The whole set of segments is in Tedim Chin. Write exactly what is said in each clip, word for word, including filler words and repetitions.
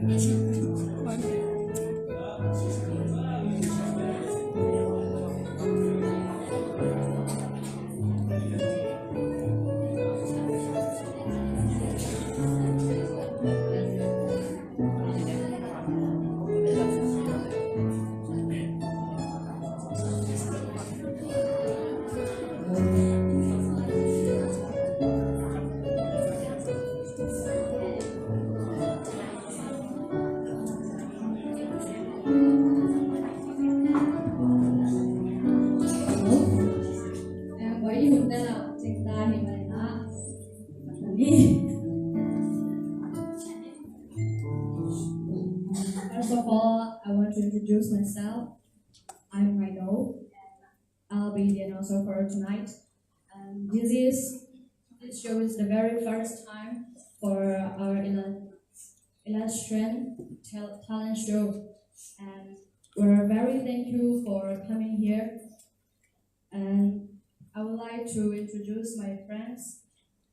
First of all, I want to introduce myself. I'm Rhino. I'll be the announcer for tonight. And this is, this show is the very first time for our illu-, illustrated tal-, talent show. And we're very thank you for coming here. And I would like to introduce my friends.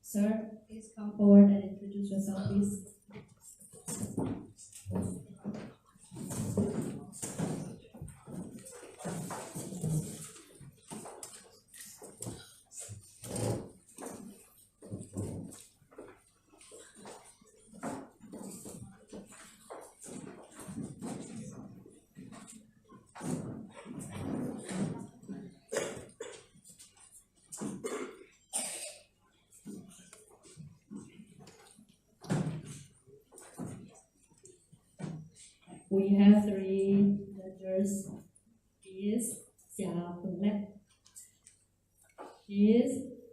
Sir, please come forward and introduce yourself, please. We have three judges. He is Sia Pun Lek. He is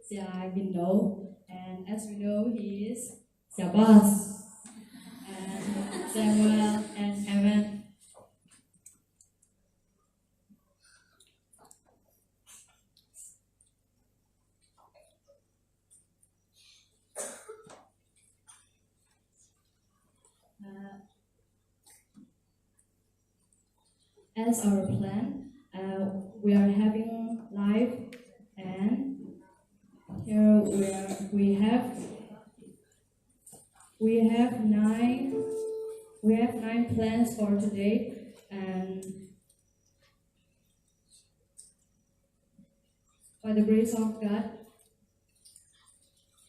Sia Gin Do. And as we know, he is Sia Bas. And Samuel and Evan. Uh, as our plan, uh, we are having live, and here we are, we have, we have nine, we have nine plans for today, and by the grace of God,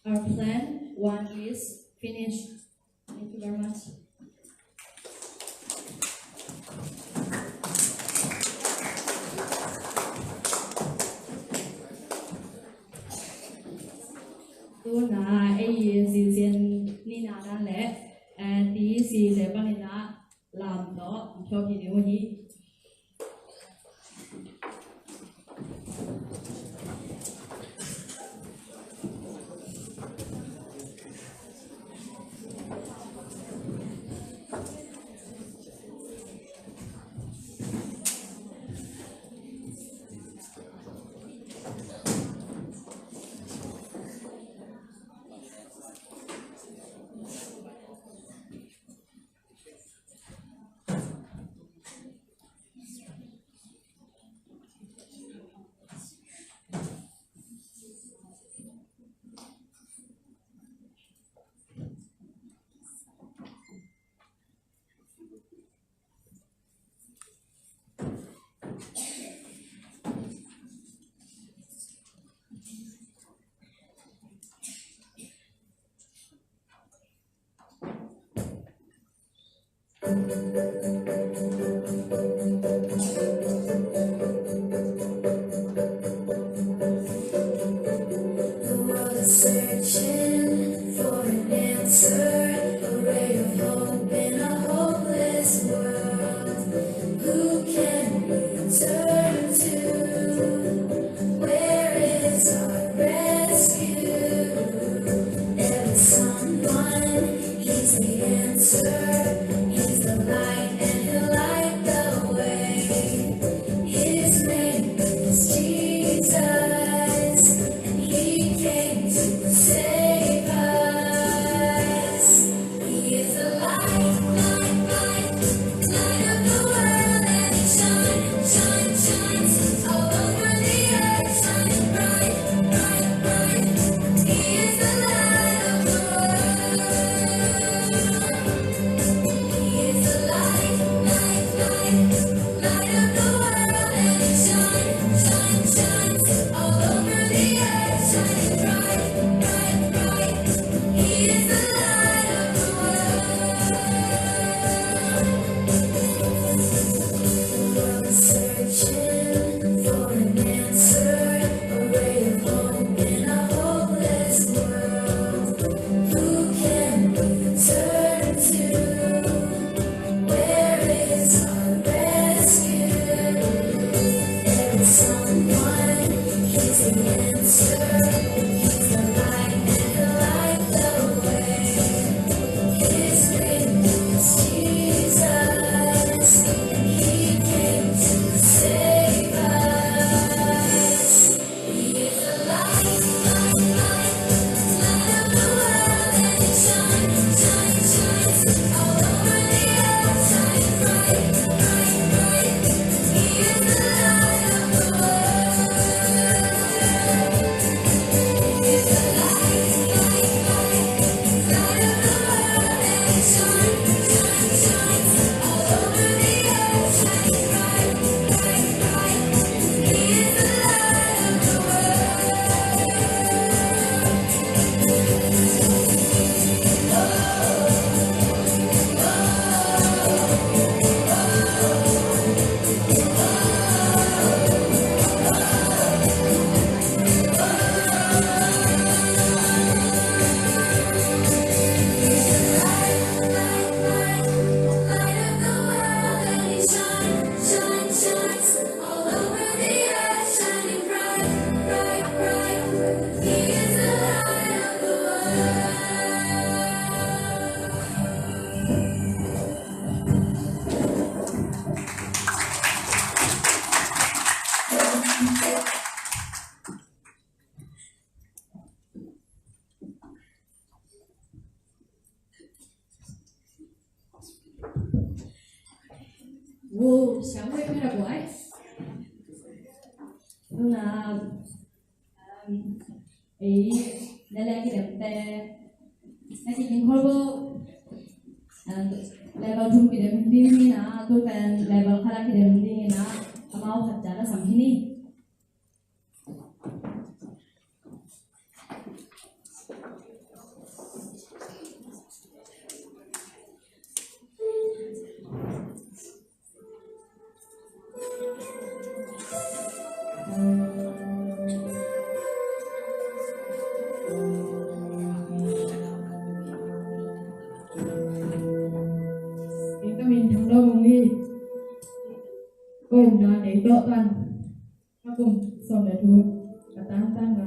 our plan one is finished. Thank you very much. Tuna ei zizin nina dan le, eh, ti si le panina lam to, to ki ni hi. The world is searching for an answer, a ray of hope in a hopeless world. Who can we turn to? Where is our rescue? There is someone, he's the answer. He's the light and he'll light the way. His name is Jesus, and he came to save us. He is the light, light, light, light of the world, and he shines, shines, shines all over the earth, shining bright, bright, bright. He is the light of the world. Wow, siang wei mera buai. Tuna, um, ei, lele kidemte, na kiging hol bo, um, level thum kidem ding hi na, tu pen level khat a kidem ding hi na, amau khat ja na sam hi ni. Ken ka min Thang Lo Mung hi. Ka omna Deihtoh pan. Ka kum sawm le thum, ka tantan nga.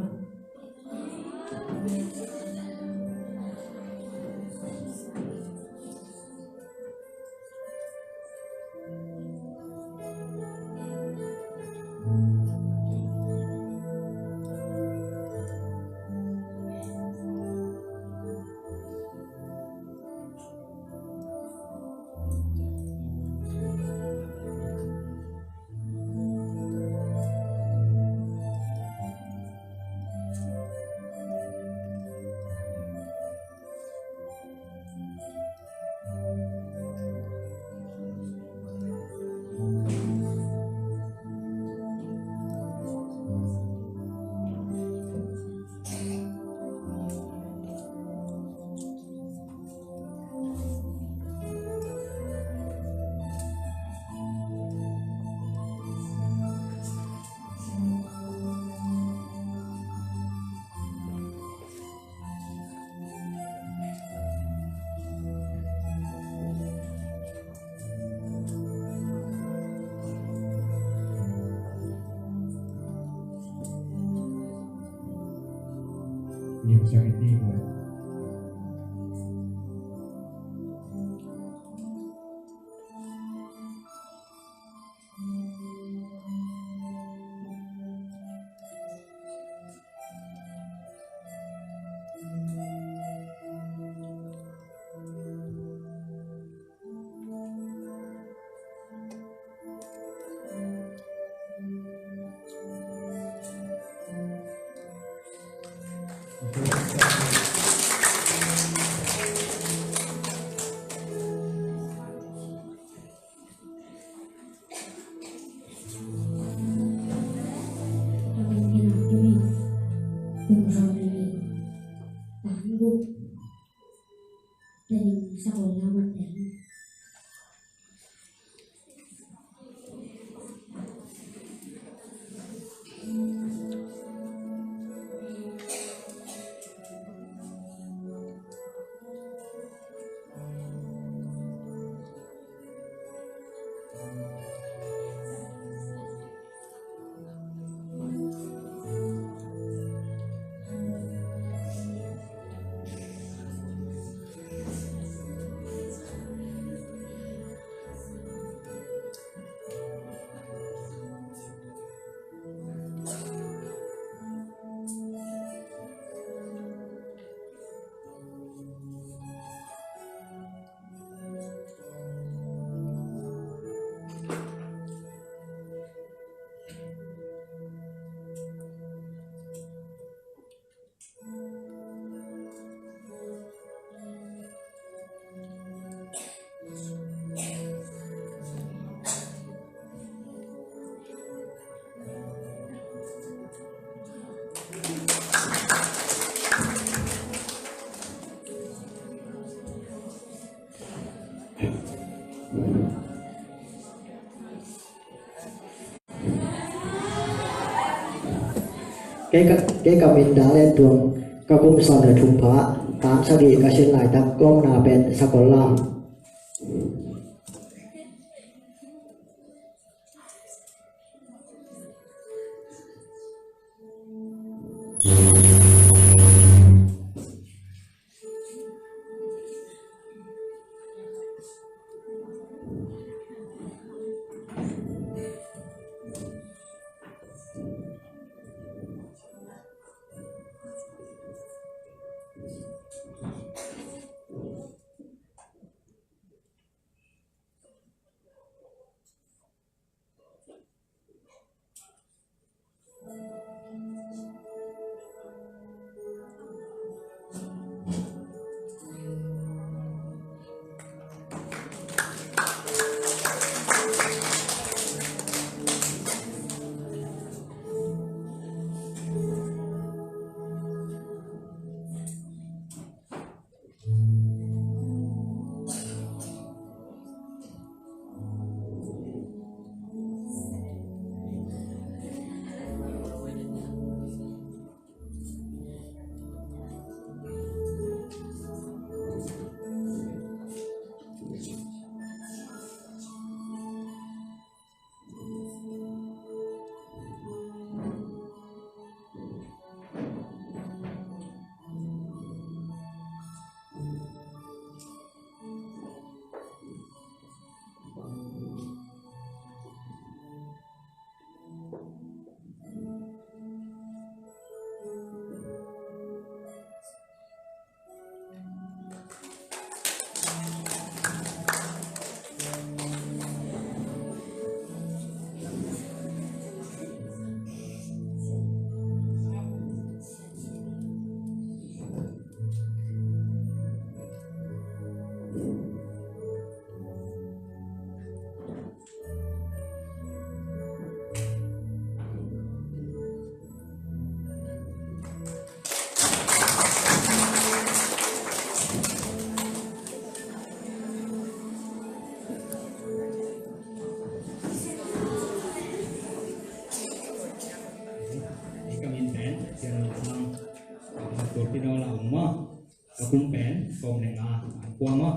Kei ka, kei ka min Dale Tuang, ka kum sawm le thum pha, tam sagih ka sin laitak ka omna pen Sakollam. Ei ka min pen Sian Lam Sang, ka tua pino la ung maw. Ka kum pen sawm le nga, a kua maw.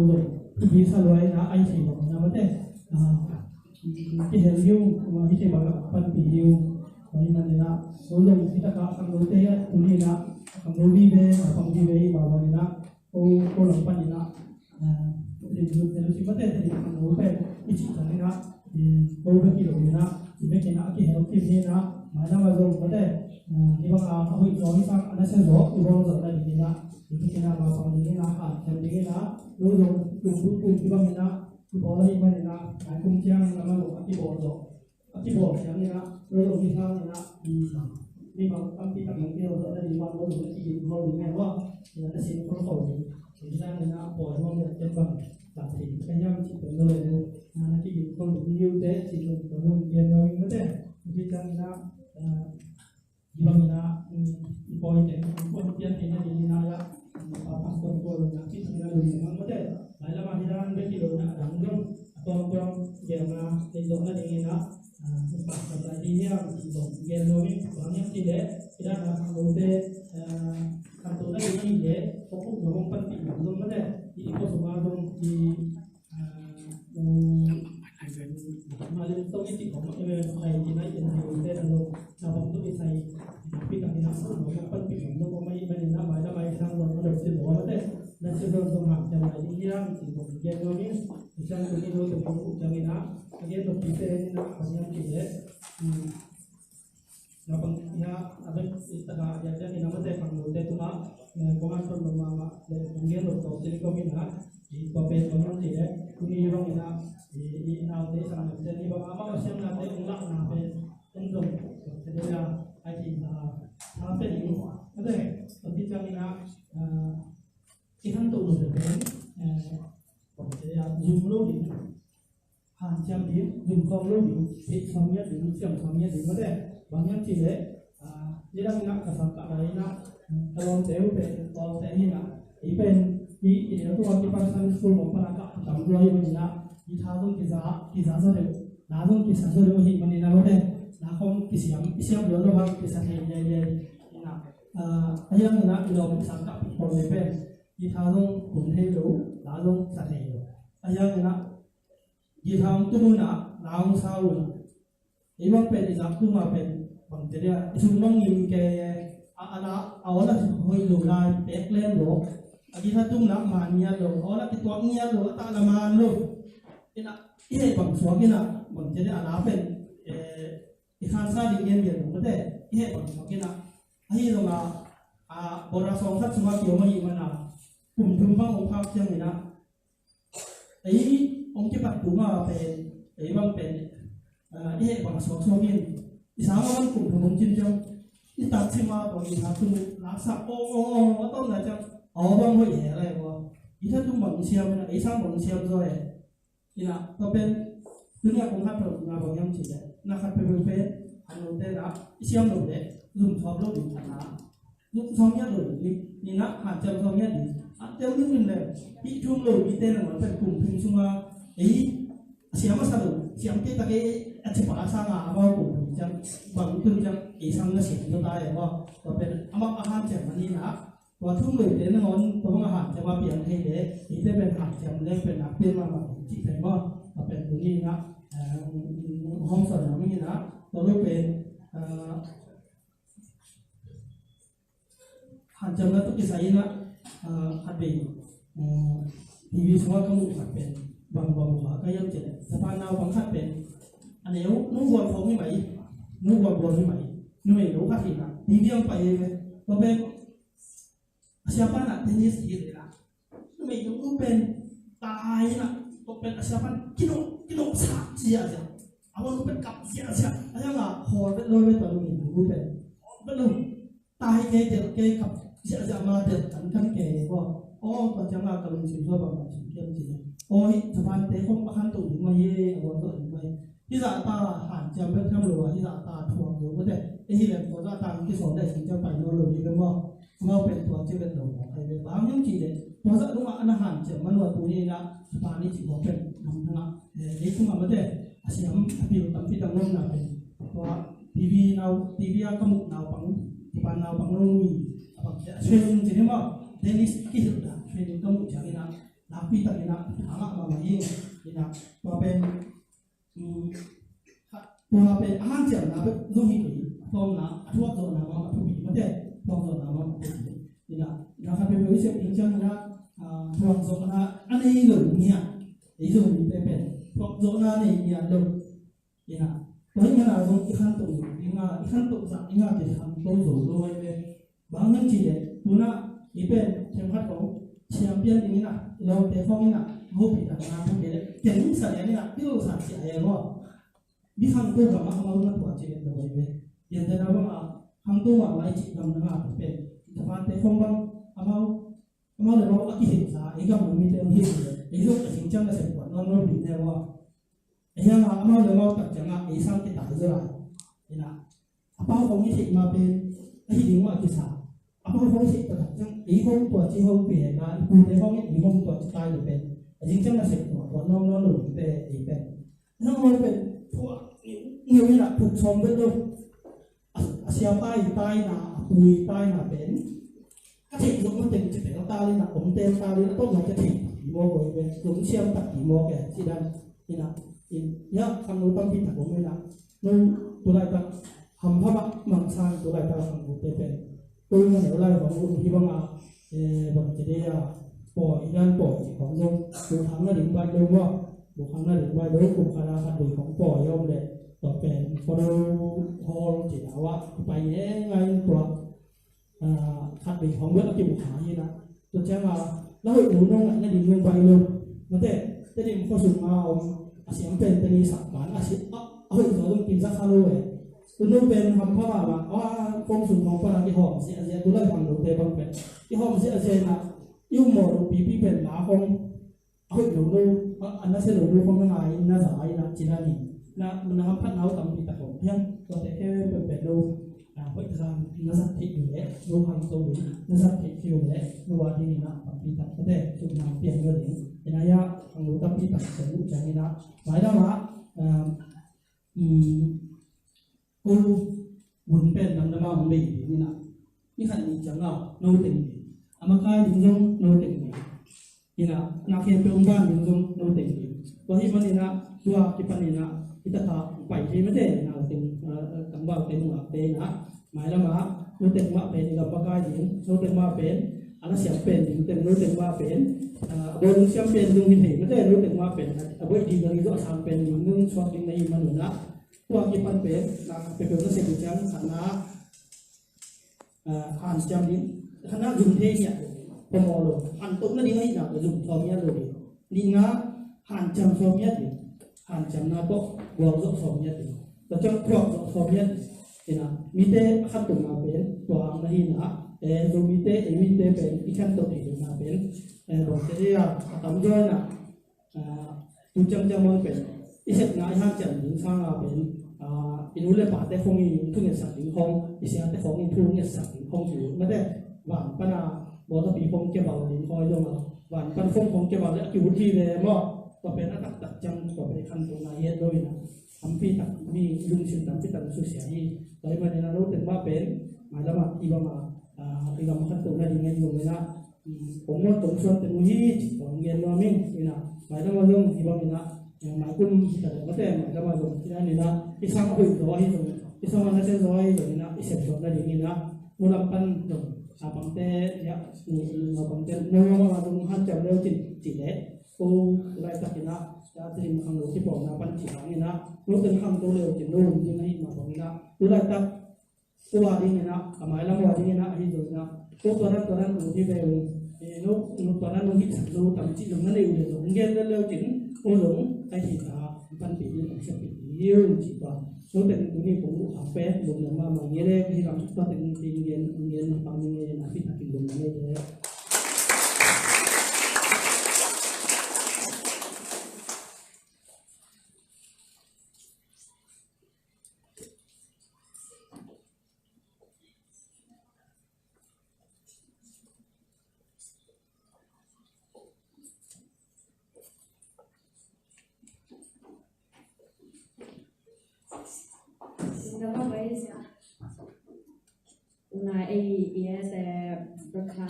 lo zong thupi sa lua in ah, a hi thei bang in ah mate, ah, kihel hi ung, ah, hi thei bang ah panpih hi ung. Tua ahih manin ah lo zong hi tak ah khangnote ah tuni in ah khangno vive, naupang vive i hih mah bangin ah ko, ko lam panin ah, ah, Tedim Youth Fellowship mate, Tedim khangno pen i cih ciangin ah, eh, ko bek hi lo in ah, i bek in ah a kihel kim hi in ah, mailam ah zong mate, ah, hih bang a, a hoih zaw hi sang a nasia zaw i bawl zawh nadingin ah, i bek in ah naupang dingin ah, hanciam dingin ah, lo zong tung tung tung hih bangin ah i bawl ahih manin ah, nai kum ciang lam ah zong a kibawl zawh, a kibawl ciangin ah, lo zong hi sang in ah, mi bang tampi tak zong kihel zawh nading, lo zong a kiging khol ding hi a, na sin khol khol ding. Hi sang in ah pawi nuam leh ken bang tak thei ka hiam cih pen lo leh, na kiging khol ding hi uh teh cih zong ka zong gen nuam ing mate. Hi ciangin ah, ah, hi bangin ah, um, i pawite, um, puan pian theihna dingin ah, ya, um, pa pastor pawl in ah, cih in ah, lungdam mate. Mailam ah hi dan bek hi lo in ah, a dang zong, a tuamtuam, gelna, neih zawh nadingin ah, ah, pastor lai ding hiam, cih zong gen nuam ing, bang hiam cih leh, hi dan ah, khangnote, ah, khantohna ding ahih leh, ko kuh zong hong panpih zong mate, i, i khua sung ah zong, i, ah, um, Malem Song i cih khawng, eh, Lai Chin ah i en thei uh teh, a lo, na bang tuk i sai, pi tak in ah, no, na panpih bang lo, mah i manin ah, mailam ah i sang lo, a lo cin lo, a lo teh, na cin lo zong hang, cia lai ding hiam, cih khawng gen nuam ing, i sang tung i lo tung tung ciangin ah, a gen lo pi teh in ah, bang hiam cih leh, um, Naupang, ya, a bek i tak a, ya, ya, i na mate khangnote tungah, eh, kong hanthawn lo mahmah, le, kong gen lo tawh, cih leh kong in ah, i tua pen kong hanthawn cih leh, tuni bangin ah, i, i naute i sang lam ciang, i bang amau a siamnate hong lahna pen, en zong, cih leh ya, a hi, a, tha pia ding, mate, tua hi ciangin ah, ah, i hanthawn lo pen, eh, cih leh ya, zum lo ding, hanciam ding, zumkhawm lo ding, theih sawm ngiat ding, siam sawm ngiat ding, mate. Bang hiam cih leh, ah, Nidang inah ka sangkah lai inah ka lawmte uh pen lawmte inah ei pen i i deuh tua kipan Sunday school mawk pana ka tam lua hi inah guitar zong kiza kiza zaw deuh, la zong kisa zaw deuh hi maninah lawmte la khong kisiam kisiam lua lo hang kisa thei liailiai inah a hiang inah i lawm sangkah pi khol le pen guitar zong kun thei lo, la zong sa thei lo. A hiang inah guitar hong tum unah la hong sa un. Ei bang pen i zak tuma pen bang te dia i sung bang ngim ke a a la a aw la hoih lo lai pek lem lo. A guitar tumna man ngiat lo, a aw la kituak ngiat lo, a tah la man lo. Inah i heh bang suak inah bang te dia a la pen i khansa ding ngen ngiat lo mate i heh bang suak inah ahi zong a a bora sawng khat sungah kiom ahi mana kum thum bang hong phak ciang inah ei hong kipat tuma pen ei bang pen i heh bang suaksuak in i sang a bang kum thum hong cin ciang i tak cima tawh i na tum laksak ong ong ong a tawh na ciang a aw bang hoih he lai maw? I tha tum bang siam inah ei sang bang siam zaw e. Inah tua pen tunia kong hat tawh na bang hiam cih leh na khat peuhpeuh pen a note na i siam lo leh zum sawm lo ding khat na Luk sawm ngiat lo ding, ni na hanciam sawm ngiat ding. Hanciam ding in le, hih thum lo mite nangawn pen kum thum sunga ei a siam a sa lo, siam kei tak ei a cipa a sanga amau kum thum ciang bang tun ciang ei sang na siam zo ta e maw? Tua pen amau a hanciam a ni na, tua thum lo te nangawn tua bang a hanciam a piang thei le, eite pen hanciam leng pen nak pian mahmah ding cih thei maw? Tua pen tuni na hong sawn na mi na tua lo pen hanciamna tawh kisai inah khat vei TV sungah ka muh khat pen bang bang uh a ka hiam cih leh Japan naupang khat pen a neu nu gual khawng hi mai, nu gual gual hi mai, numei lo khat hi inah TV ang pai hi ve. Tua pen a siapa inah tennis hi inah numei lo nu pen tai inah tua pen a siapa in kidawh kidawh sa ziahziah a ua nu pen kap ziahziah a hiang a hawl vet lo ve tua numei lo nu pen hawl vet lo. Tai kei tel kei kap ziahziah ma tel kan kan kei ko. Aw tua ciang a ka lungsim zua bang bang sim kiam ci. Aw hi Japan te khong a khan to ding mai hi a wan to ding mai. Hi zah ta hanciam bek tham lo a hi zah ta thuak zo mate. E hi lem tua zah ta ki sawm le sing ciang pai nawn lo hi bek maw? Amau pen tua ci bek lo maw? Ai bek bang hiam ci le tua zah dungah a na hanciam man ua tuni inah Japan i ci maw pen nam dangah ei tungah mate a siam a pil tampi tak ngomna pen tua TV nau TV a ka muh naupang Japan naupang lo nui a bang cia training ci ni maw? Tennis a kihilh dah training ka muh ciang inah nakpi tak inah thangah mahmah hi. Inah tua pen tua pen a hanciamna pen zong hi kei a tawmna a thuak zawhna mahmah thupi mate thuak zawhna mahmah thupi. Inah na khat pen pen i sep ding ciang inah thuak zawhna a nei lo ngiat ei zong mite pen thuak zawhna a nei ngiat lo. Inah tua hi mana zong i khantoh zong dinga i khantoh zah dinga te khantoh zo lo ai ve. Bang hang ci le tuna i pen themkhat ko champion ding inah i lawmte khawng inah hopih dan na hopih le keng sa le inah pil sa cia ai lo. Mi khantoh gam ah amau na tua ci le lo ai ve. Pian te na bang a khantoh mah mai ci gam na nga pen Japan te khawng bang amau amau le amau a kihilh sa ei gam mite ang hilh le ei zong a sing ciang na sep kuat nawn lo ding te maw? Ei hiang a amau le amau tak ciangah ei sang kitai zo lai. Inah a pau khong i theih ma pen ahi ding mah kisa. A pau khong i theih taktak ciang ei khong tua ci hong pi hena i pute khong i ei khong tua ci tai le pen a ding ciang na sep tua tua nawm nawn lo ding te ei pen. Nang hong pen thuak ngiu inah thuk sawm vet lo. A siapa i taina a pu i taina pen ka theih zong ka teng ci tel ta lin a om tel ta lin a tawh zong ka theih tak i mawk oi ve zong siam tak i mawk e ci dan inah in ya khangno tampi tak om inah nu tulaitak hampha mah mangsan tulaitak khangnote pen oi ma neu lai bang uh hi banga bang ci dei a pawi dan pawi ci khong zong bukhang na ding bai lo maw? Bukhang na ding bai lo kum khana khat dei khong pawi a om leh tua pen photo hall ci na uah pai ngai ngai tua khat dei khong bel a kibukhang hi na. Tua cianga la hoih lo nong ngaihna ding nong bai lo mate Tedim khuasung a om a siam pen teni sak pan a hoih zaw zong kinsa kha lo e. Tunu pen hampha mahmah a kong sung khong pana kihawm ziahziah tu lai hang lote bang pen kihawm ziahziah inah i um maw lo pipi pen la khong a hoih lo lo a nasia lo lo khong na ngai na za ai na ci na ni na na hamphat nau tampi tak khong hiang tuate khempeuh pen lo. Hoih khan na zat theih uh leh, no hang to in na zat theih uh leh, no a dingin ah tampi tak ka te, sum hang piang lo ding. Ina ya, hang lo tampi tak ka uh ciangin ah, mailam ah, um, um, ko hun pen damdam a hong bei ding ina, ni khat ni ciang a no teng ding. A makai ding zong no teng ding. Ina, na khempeuh hong ban ding zong no teng ding. Tua hih man ina, tua kipan ina, hita kha pai thei mate, na teng, ah, ah, tangval te nungak te ina, mailam ah, no teng mah pen, i gam makai ding, no teng mah pen, a na siam pen ding teng, no teng mah pen, ah, a bawl ding siam pen ding hi thei mate, no teng mah pen, a bawl ding ding zo a sang pen ding, nung suak ding na hi man ina, tua kipan pen, na peuhpeuh na sem ding ciang, khatna, ah, hanciam ding, khatna zum thei ngiat lo, phamawh lo, hantoh nading ahihna tawh zum sawm ngiat lo ding. Nihna, hanciam sawm ngiat ding, hanciamna tawh gualzawh sawm ngiat ding. Tua ciang thuakzawh sawm ngiat ding. Ina, mite a khantohna pen, tua hang na hi ina, eh, Zomite, eh, mite pen, i khantoh theihna pen, eh, bangte a, a tamzaw ina, ah, tu ciangciang bang pen, i sepna i hanciam ding sanga pen, ah, i nu le pate khong in thungetsak ding khong, i siate khong in thungetsak ding khong ci uh mate, van pana bawltapi khong kebal ding khong i dong a, van pan khong khong kebal le a kiut hi ve maw, tua pen a taktak ciang tua pen i khantohna hi het lo ina, tampi tak mi lungsim tampi tak susia hi, tua hi man ina no teng mah pen, mailam ah i bang a, ah, i gam khantohna ding a i bang ina, Kong muan kong suan teng uh hi, ci kong gen nuam ing, ina, mailam a zong hi bang ina, eh, maikum hi ta deuh mate, mailam a zong hi ina, i sang a hoih zaw ahi zong, i sang a nasia zaw ahi zong ina, i sep zawh nading ina, mulam pan zong, a pangte, ya, nu, nu, pangte, no, ma zong hanciam leu cin, ci leh, ko, laitak ina, ya, tilim khang lo kipawlna pan ci hang ina, no teng khang to leu cin, no, ding ahi ma bang ina, ko laitak, Ko a ding ina, a mailam a ding ina, ahi zong ina, ko tua dan tua dan ut hi ve uh, eh, no, no tua dan no hih sak lo tam cih zong na nei uh leh zong, gen lel leu cin, ko zong, ahi ta, panpih ding, akseptpih ding, cih tua. No teng tuni kong uh khak pen, lungdam mahmah ing e, hih lam tua teng teng gen, gen na pang ing e, na pih takin lungdam ing e. Una ei i ese baka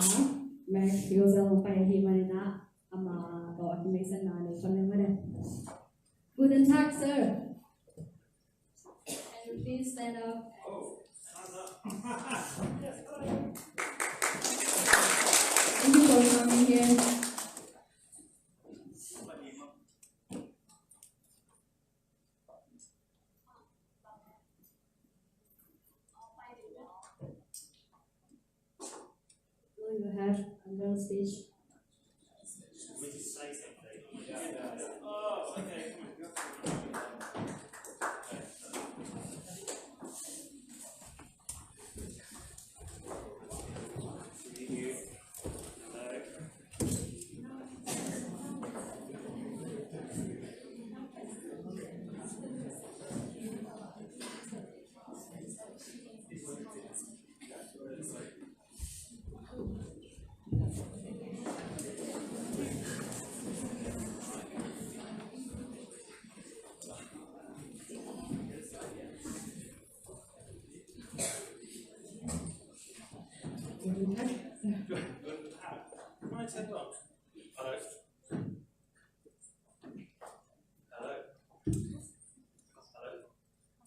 mek yozel pai hi manina ama to aki mesen na le chon le mane. Guten Tag, sir. Can you please stand up? Thank you for coming here. Will you have a little speech?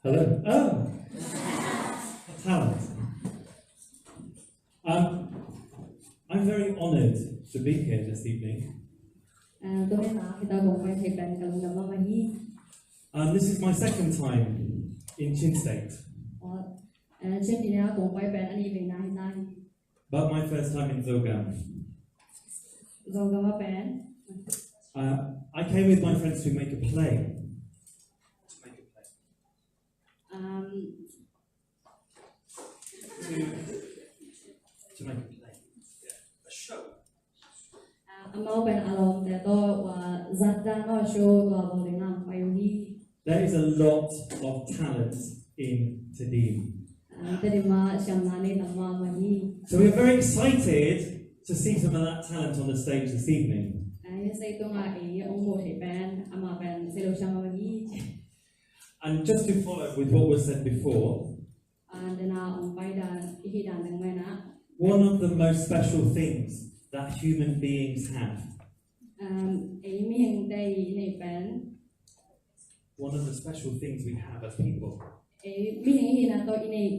Hello. Oh. Talent. Um, I'm very honored to be here this evening. Uh, tuni a hih tak kong pai thei pen ka lungdam mahmah hi. Um, this is my second time in Chin State. Uh, uh, Chin State a kong pai pen a nihveina hi ta hi. But my first time in Zogam. Zogam a pen. Uh, I came with my friends to make a play. To make a play. Um, to, to make a play. Yeah. A show. Uh, amau pen a lawmte tawh, uh, zat dan a show tua bawl ding a pai uh hi. There is a lot of talent in Tedim. Ah, Tedim ah siamna nei tam mahmah hi. So we are very excited to see some of that talent on the stage this evening. Ah, hih stage tungah ei hong muh theih pen, amah pen sei lo siam mahmah hi. And just to follow with what was said before, ah, dena hong pai dan, i hih dan teng mah in ah, one of the most special things that human beings have, um, ei mihingte i neih pen, one of the special things we have as people, ei mihing i hihna tawh i neih,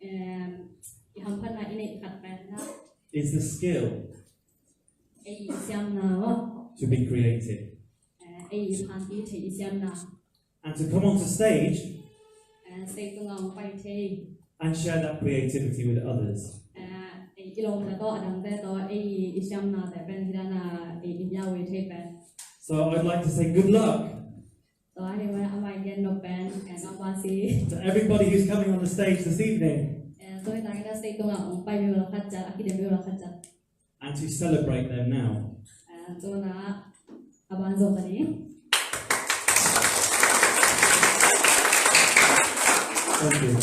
em, i hamphatna i neih khat pen ah, is the skill, ei i siamna maw, to be creative. Eh, ei i phanpih thei i siamna. And to come onto stage, eh, stage tungah hong pai thei, and share that creativity with others. Eh, ei i lawmte tawh, a dangte tawh ei i siamnate pen hih dan a ei i miau thei pen. So I'd like to say good luck. Tua hi mah a mai gen nop pen, eh, nop ma si, to everybody who's coming on the stage this evening. Eh, tua hi tangin a stage tungah hong pai mi uh la khat ciat, a kidem mi uh la khat ciat. And to celebrate them now. Eh, tua na a ban zong ka ni. Thank you.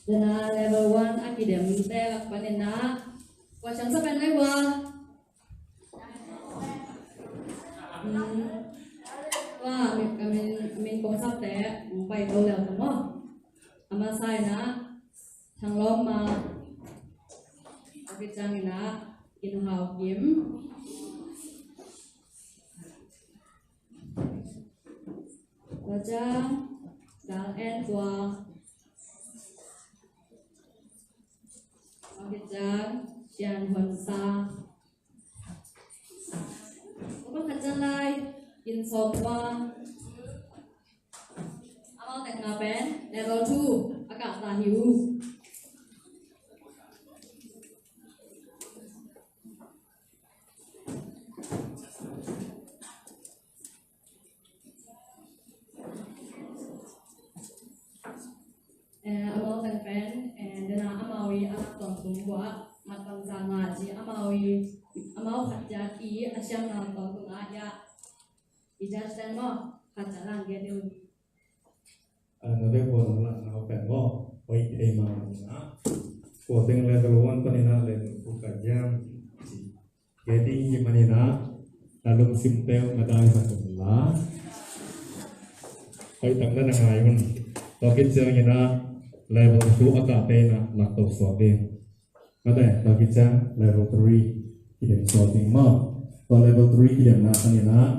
Dena level one a kidemte lak panin ah, kua siam sa pen nai ua. Hmm. Ua, min, min, min kong sakte, hong pai to lel ta maw. A masa in ah, Thang Lawm Ma, a kiciangin ah, Kin Hau Kim. Tua ciang, Dal En Tua. Tua ciang, Sian Hon Sa. Tua khat ciang lai, Kin Sawm Tua. Amau teng nga pen, level two, a kah ta hi uh. Eh, amau teng pen, eh, dena amau i a lak tawntung buah, mat bangzah ngah ci, amau i, amau khat ciat i a siamna tawntung ah, ya. I judge ten maw, khat ciat lang gen ding. Ah, na bek bual lam lah nau pen maw, hoih thei mahmah in ah. Kua teng level one panin ah level two ka hiam ci. Kei ding hi manin ah, na lungsim teuh na dai sak un la. Hoih tak na na ngai un. Tua khit ciangin ah level two a kahte in ah lak to suak ding. Mate, tua khit ciang level three kidem suak ding maw. Tua level three kidemna panin ah,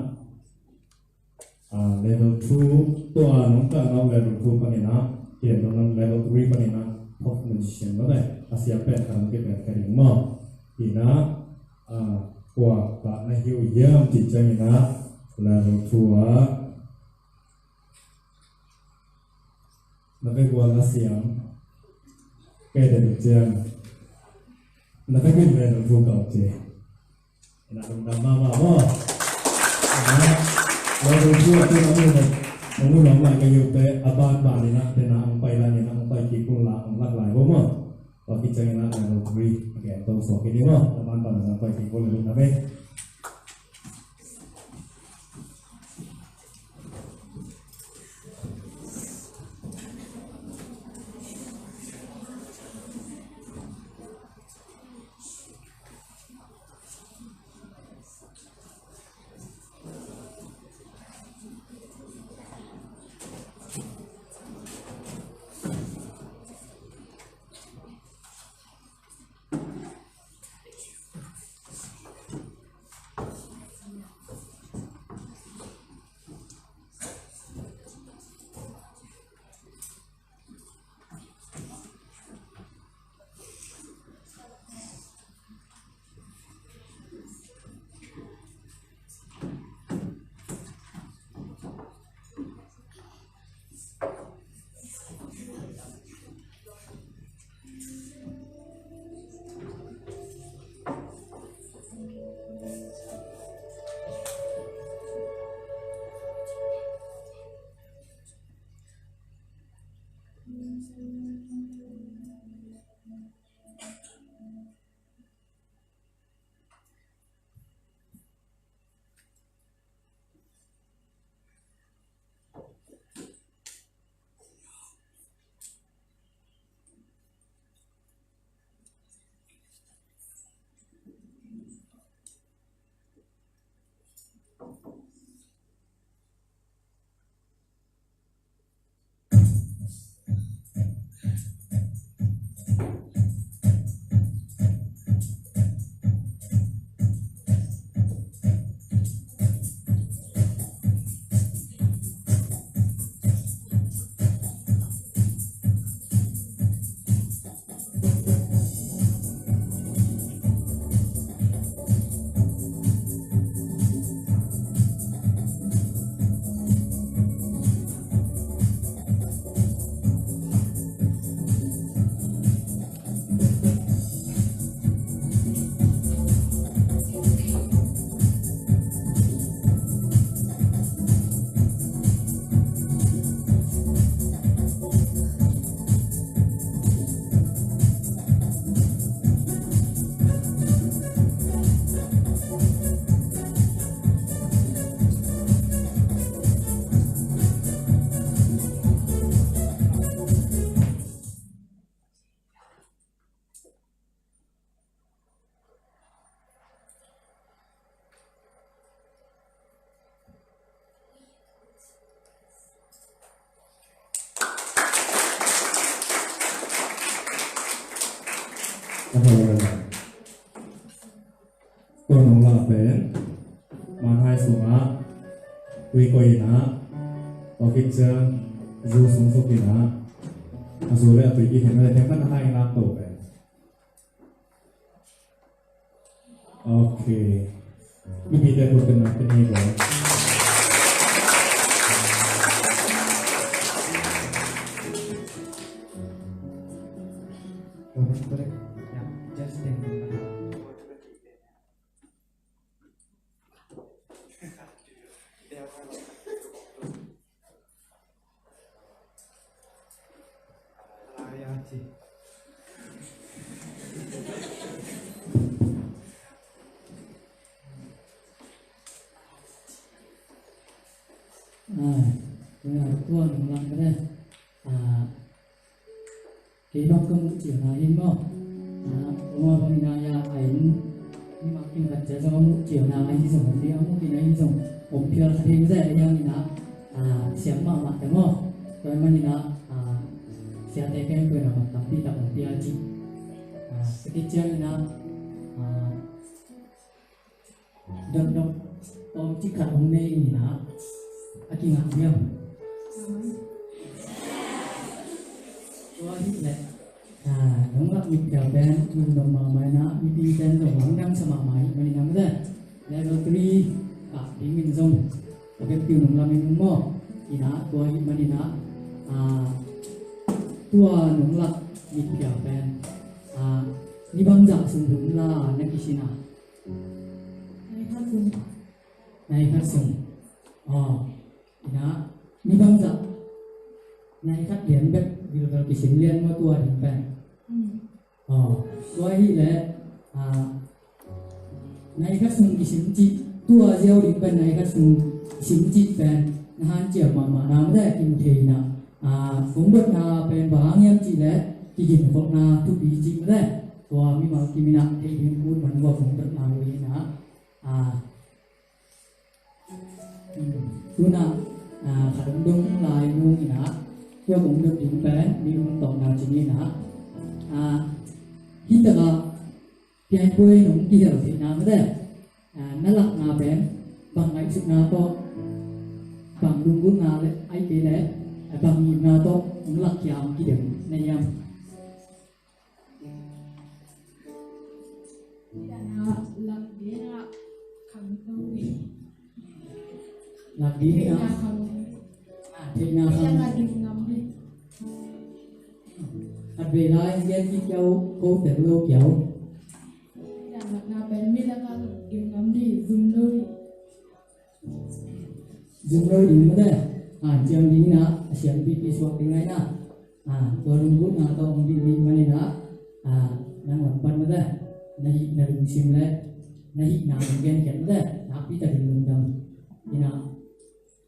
ah, level two, tua nong kah nop level two panin ah, kidem nop level three panin ah, top musician mate, a siam pen khat hong kipet kha ding maw. Hi in ah, ah, kua kah na hi uh hiam cih ciangin ah, level two ah, na bek bual na siam. Kei den ciang. Na bek in ven thu kau ci. Ina lungdam mahmah maw. Ina, level two a tun a mu, a mu lawm lai ka hi uh teh, a banban ina, tena hong pai lai ina, hong pai kik un la, hong lak lai bo maw. Tua khit ciangin ah level three a gen to suak kei ni maw. A banban ina hong pai kik un la, lungdam e. Tua nung lak pen manhai sungah tui koih in ah, tua khit ciang zu sung suk in ah, a zu le a tui kikhen le themkhat na hai in ah to pen. Ok. Mipite kut pen na pen hi bo. Just Ah, tua nung lang ka le. Ah, kei bang ka muh ciang a hi maw. Ah, tua bang ina ya a in, mi mak king kan cia zong a muh ciang a hi zong, a muh ina hi zong om phial kha thei mah zai a hiang ina, ah, siam mahmah te maw. Tua man ina, ah, siate keng tua ina mat tampi tak om phial ci. Ah, sakit ciang ina, ah, Dokdok tawmcik khat hong nei in ah, a kingak diam. Tua ahih leh, ah, nong lak mitphial pen nong mahmah in ah, mipi pen zong lamdang sa mahmah ahih manin ah, level three kah dingin zong a bek piu nong lamin ung maw. In ah, tua ahih manin ah, ah, tua nong lak mitphial pen, ah, ni bangzah sung hun la na kisin a. Nai khat sung. Nai khat sung. Aw, ina, ni bangzah. Nai khat lian bek, vilvel kisim lian maw tua ding pen. Hmm. Aw, tua ahih leh, ah, nai khat sung kisim cih, tua ziau ding pen nai khat sung kisim cih pen, na hanciam mahmah na mah leh kimu thei ina. Ah, kong dotna pen bang hiam cih leh, kiginkholhna thupi cih mah leh, tua mimal kim ina, thei ding kun man ua kong dotna uh ina. Ah, hmm, tuna, ah, khat dong lai nung ina, tua kong dot ding pen, mi nung tawh na cin ina. Ah, hi taka, pianpuai nung kihel theihna mah leh, ah, na lakna pen, bang ngaihsutna tawh, bang lunggulhna leh, ai kei leh, ah, bang ngimna tawh, nung lak kiam kidem na hiam. Lak ding na. Ah, theihna khang. Khat vei lai gen ki kiau ko tel lo kiau. Zumloi ding mah leh, hanciam ding ina, a siampipi suak ding ina. Ah, tua lunggulhna tawh hong ding ding man ina, ah, nang lam pan mah leh, na hih na lungsim leh, na hihna hong gen khiat mah leh, nakpi takin lungdam ina,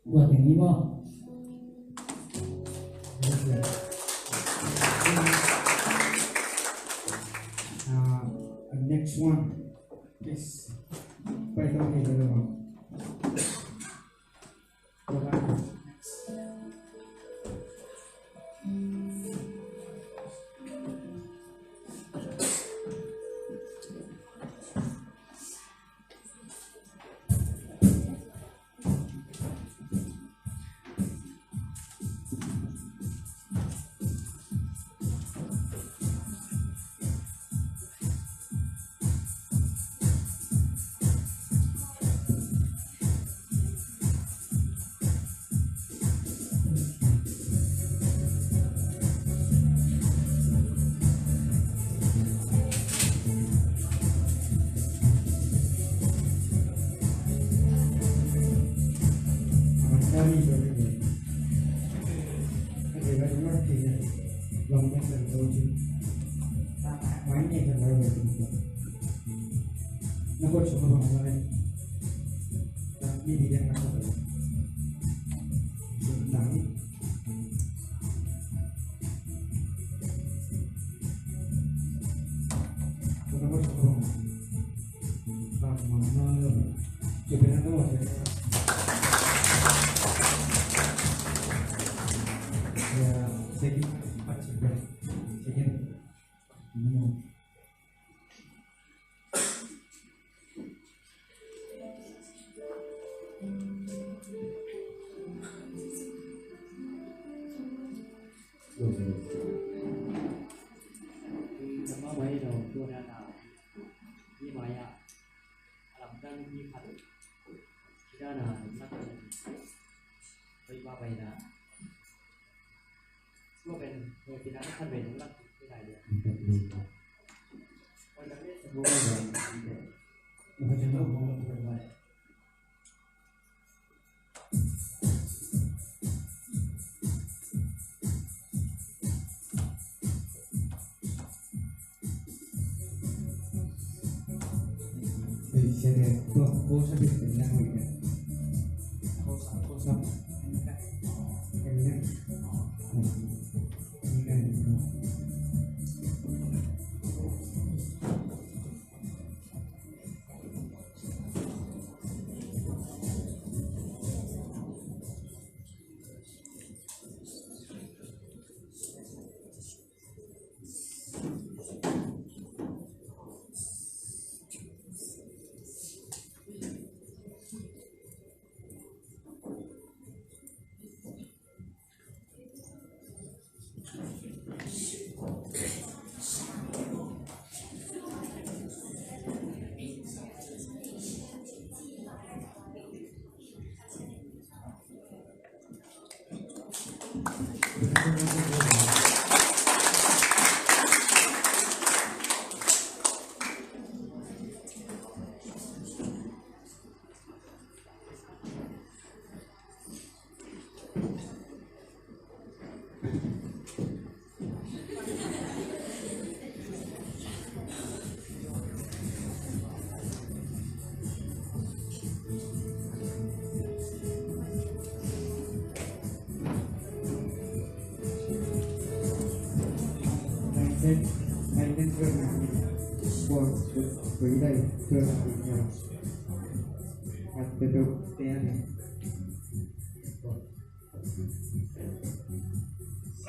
tua teng hi maw. Ah, next one. Yes. Pai tawh ni ka lawm.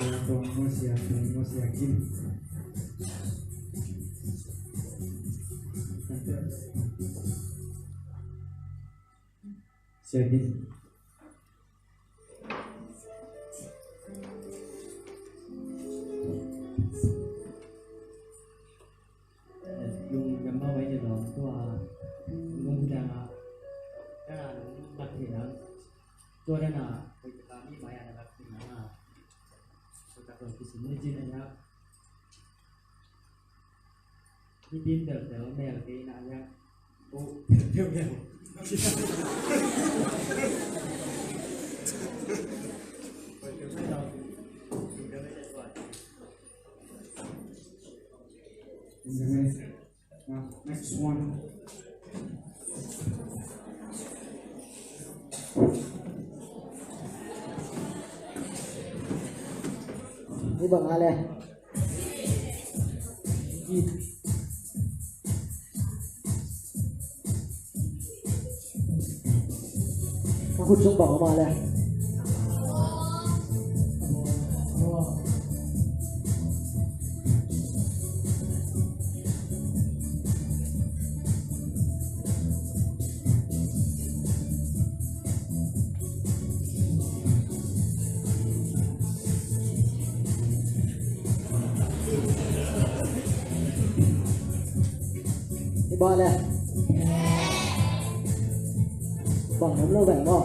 Sia Tong maw, Sia Tong maw, Sia Kim? Sia Kim. Lungdam mah, tua lungdam a, ka lungdam mah. Tua dan a, hoih taka mi mai a na lak ding a, hoih tak lak kisim ni cin a yak. Mi din teltel mel kei na yak. Oh, teltel mel. Next one. Ni bang ale. Ka khut sung bang om a le. Hi bang le. Bang om lo bang maw.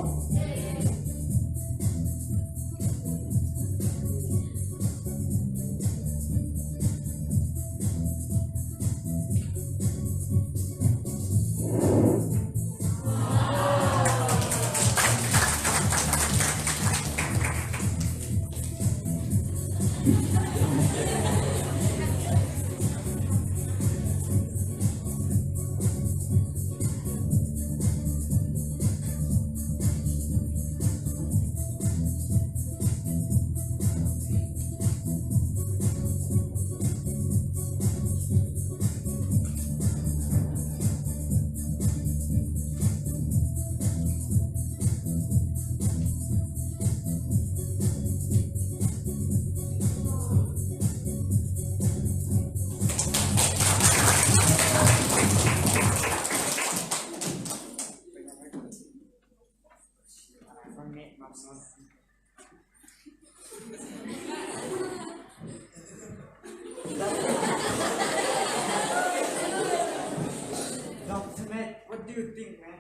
Doctor Matt, what do you think, man?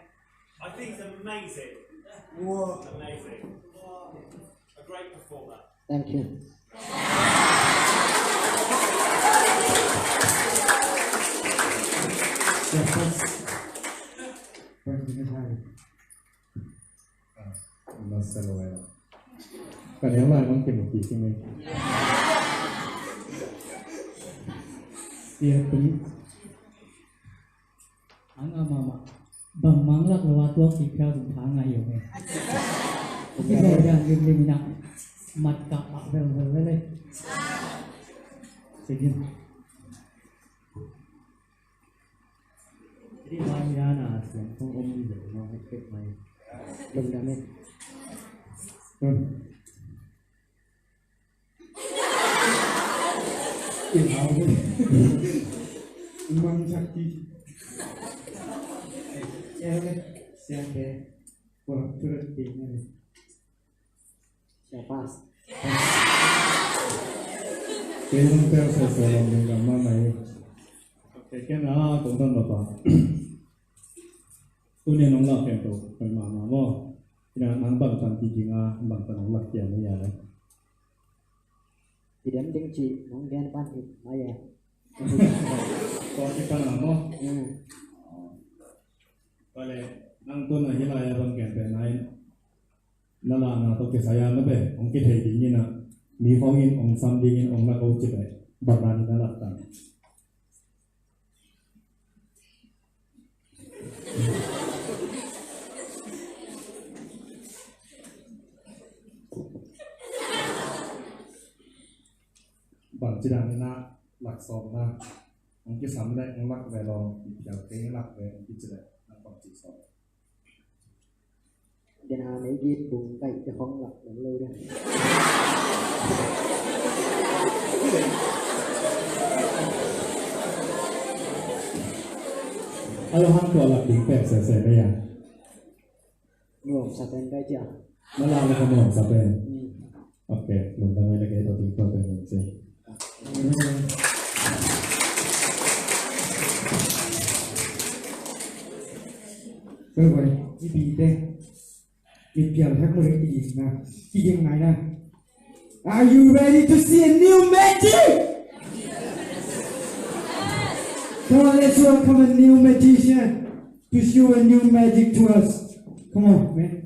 I think it's amazing. Whoa. Amazing. A great performer. Thank you. Yes, thanks. Thank you. Masalah. Kan yang lain mungkin mungkin sini. Siap ni. Anga mama. Bang mang lak lo a tuak kik phial zong tha ngai hi ong e. Kiko dan lim lim ina. Mat ka a vel vel vel e. Sige. Jadi mai ina na siang kong om di lo no hek hek mai. Lungdam e. Hmm. Mang sakti. Ya, ya. Siang ke. Wah, turut tinggal. Siapa? Kei nong tel sa sa lam ding gam mahmah hi. Ok, ken a tungtawn mah pa. Tuni nong lak ken to, ken mahmah maw. Ina nang bang tan kik ing a, bang tan nong lak kiam hi a le. Kidem ding ci, nong gen pan hi, mai a. Tua ci pan a maw. Hmm. Bale, nang tun a hi lai a bang ken pen nai. Na lahna tawh kisai a na beh hong kithei ding in a, mi hong in hong sam ding in hong lak o ci beh, bang na ni na lak ta. Bang ci dan in a lak sawm na, hong kisam leh hong lak ve lawm, i phial kei lak ve hong kici leh na bang ci sawm. Dena nei git bung kai te khong lak lak lo de. Alo hang tua lak ding pek sese ne ya. Nuam sa pen kai tia. Mala la ka nuam sa pen. Hmm. Ok, lungdam ei le kei tawh ding tawh pen ning ci. Koi koi, i bi te. I pial hak mo le i ding na. I ding ngai na. Are you ready to see a new magic? Come on, let's welcome a new magician to show a new magic to us. Come on, man.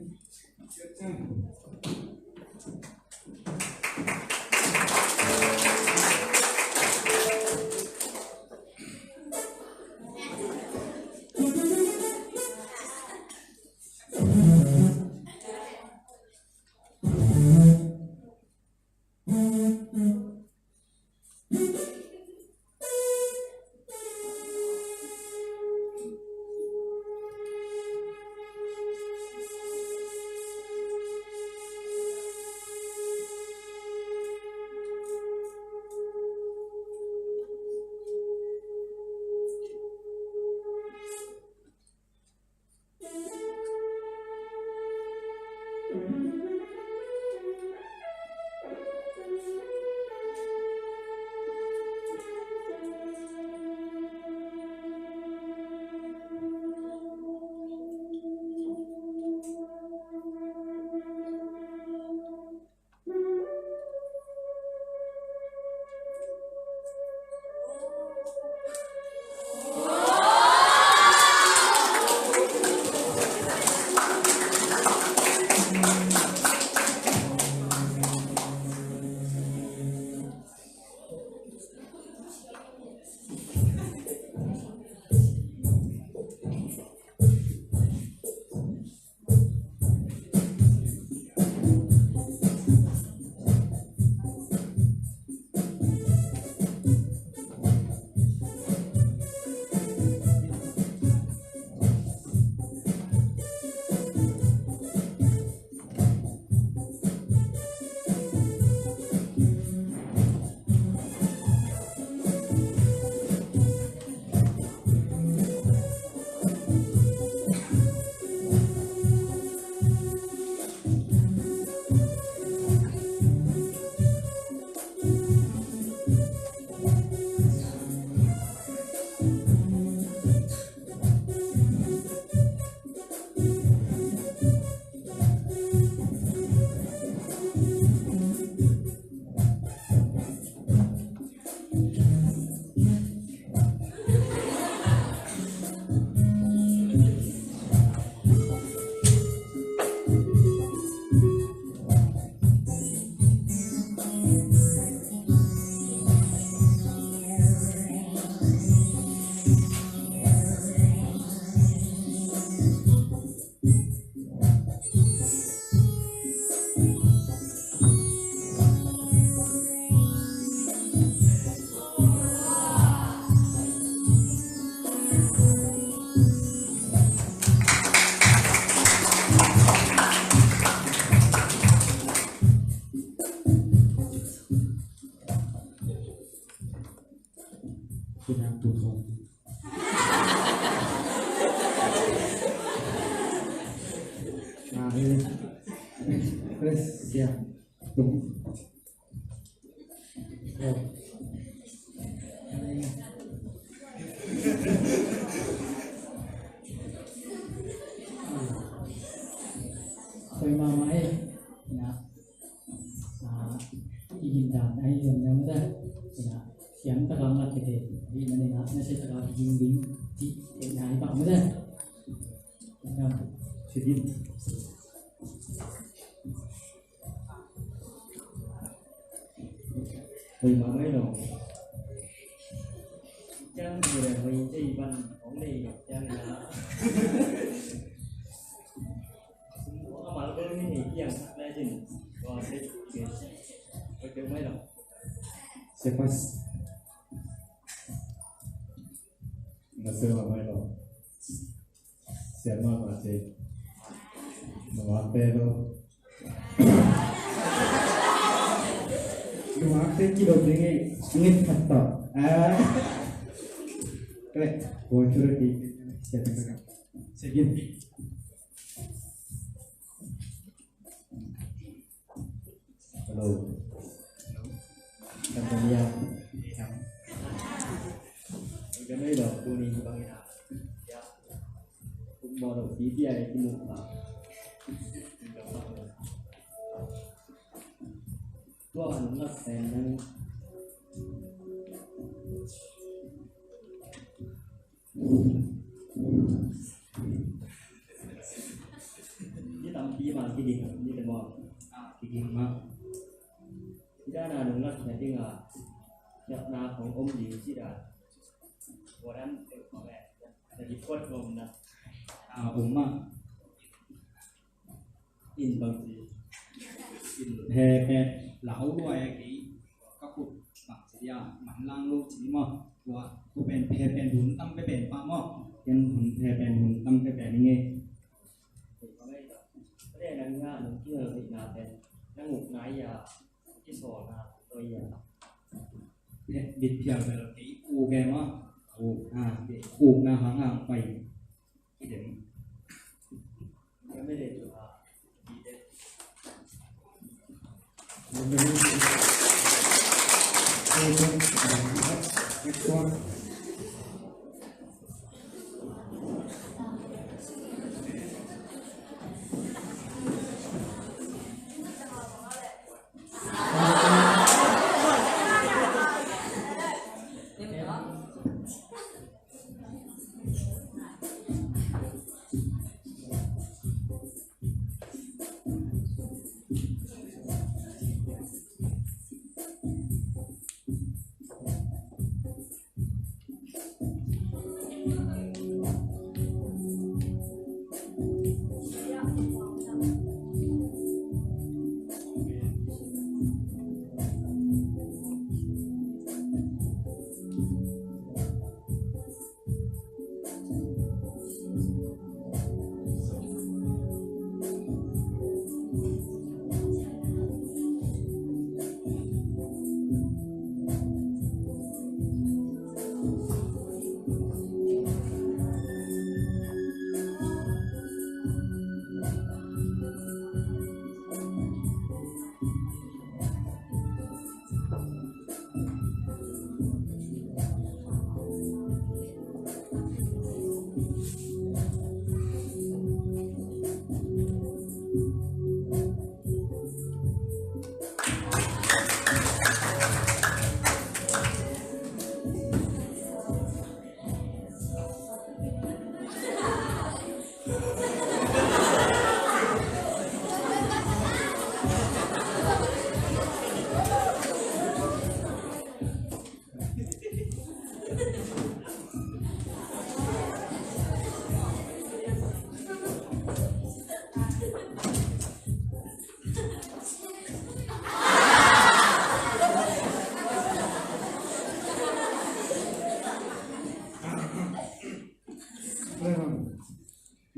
Praise, yeah. Tung. Hoih mahmah ei. Ina, ah, i gin dan ahi zong na mate. Ina, siam taka ngah tete. Ina, ina, na sia taka gin ding. Ti, ina, i bak mate. Ina, si din. Hoih mahmah ei lo. Ciang hi le hoih ei ban hong nei ciang na. Sum a mal bel ni hei kiang sak lai cin. Ko se ke. Hoih mahmah ei lo. Sepas. Nga se mahmah ei lo. Siam mahmah ci. Nungakte lo. Nungakte kidop ding ei. Ngit khat tawh. Ah. Kale. Boy, cure di. Siam mahmah. Siam. Hello. Tanzania. Tanzania lo, tuni bang ina. Ya. Football lo, P T I kimu pa. Tua an ngat sen nang. Ni tampi mah kiging, ni te maw. Ah, kiging mah. Hi dan a nung lakna ding a, hiapna khong om ding ci dan. Tua dan, eh, na ding kuat om na. Ah, om mah. In bang ci. In. Phe pen lau lua e kei. Ka khut bang ci dia, man lang lo ci maw. Tua, khut pen phe pen hun tam phe pen pa maw. Ken hun phe pen hun tam phe pen nge. Tua nang nga nang kihel na pen. Nang uk na ia, kisawlna, tua ia. Phe, bit phial bel kei uk e maw. Uk, ah, uk na hang hang pai.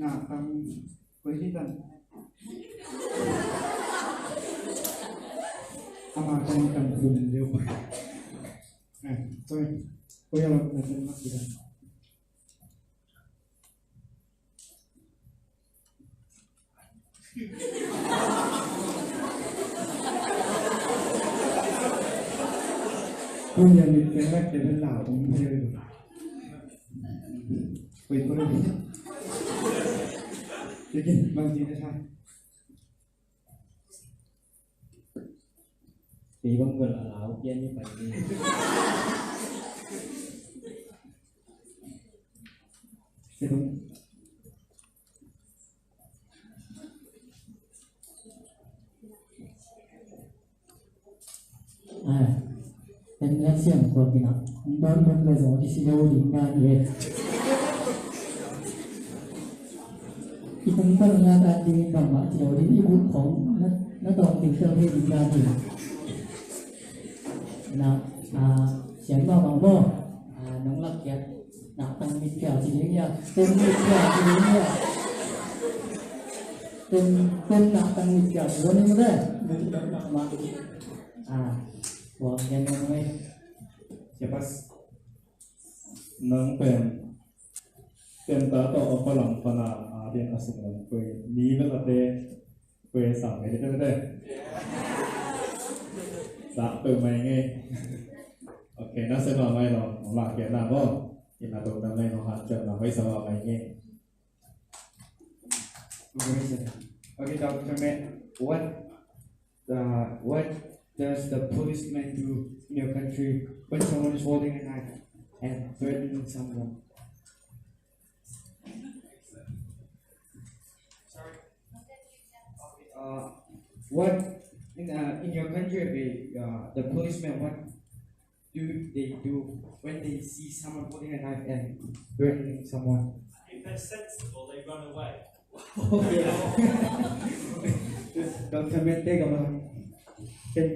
Nah, tang koi hi tan. Ama tang tang khum liu. Eh, sorry. Koi ya la na tan mak hi tan. Kum yang ni pera kena lau kum yang ni. Koi koi ni. Jadi bang sini sa. Kei bang koi lau yang ni pai ni. Sedung. Kan na siam ko kina. Don don le zong di si lo ding na ni. I tungtang na ta ding bang ma si lo ding i buk kong na tong ding tang ding na ni. Na siam ma bang mo. Nong lak kiat. Nahtang mitpiau ci ding hia. Pen mitpiau ci ding hia. Pen, pen nahtang mitpiau ci ding hia. Mitpiau nak mah. Ah, buang yan nong mai. Siapas. Nang pen. Pen ta to a palang pana a dian a sing lang pen. Ni vel a te. Pwe sa mai ding te. Sa pwe mai nge. Ok, na se ma mai lo. Ong la kia na bo. Ina to na mai lo han jam na mai sa ma mai nge. Okay, Doctor Matt, what, uh, what does the policeman do in your country when someone is holding a knife and threatening someone? Uh, what in, uh, in your country, the, uh, the policemen, what do they do when they see someone holding a knife and threatening someone? If they're sensible, they run away. Doctor Mete kama ken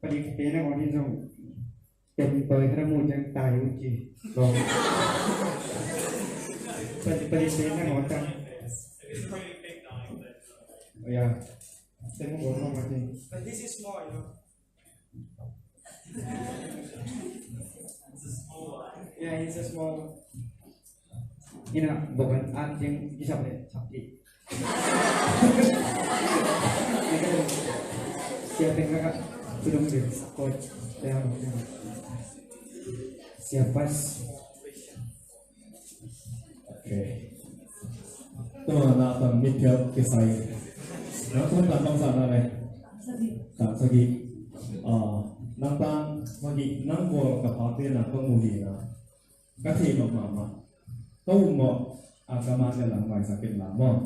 padi pena kau ni zong Ken poi kena mu jang tai uji. Long. Padi padi pena kau tang. Ya. Ken mu kau mati. But this is small, you know. It's a small one. Yeah, it's a small one. Ina bokan an jeng isap le sap ti. Siapa yang kakak tudung dia? Koi. Siapa? Okay. Tua na tang mit pial kisai. Na tua tang bang sa na le. Tang sagi. Ah, nang tang sagi nang gol ka pate na ka muli na. Ka thei mahmah mah. Ka um mawh a ka man le lam maisak in la maw.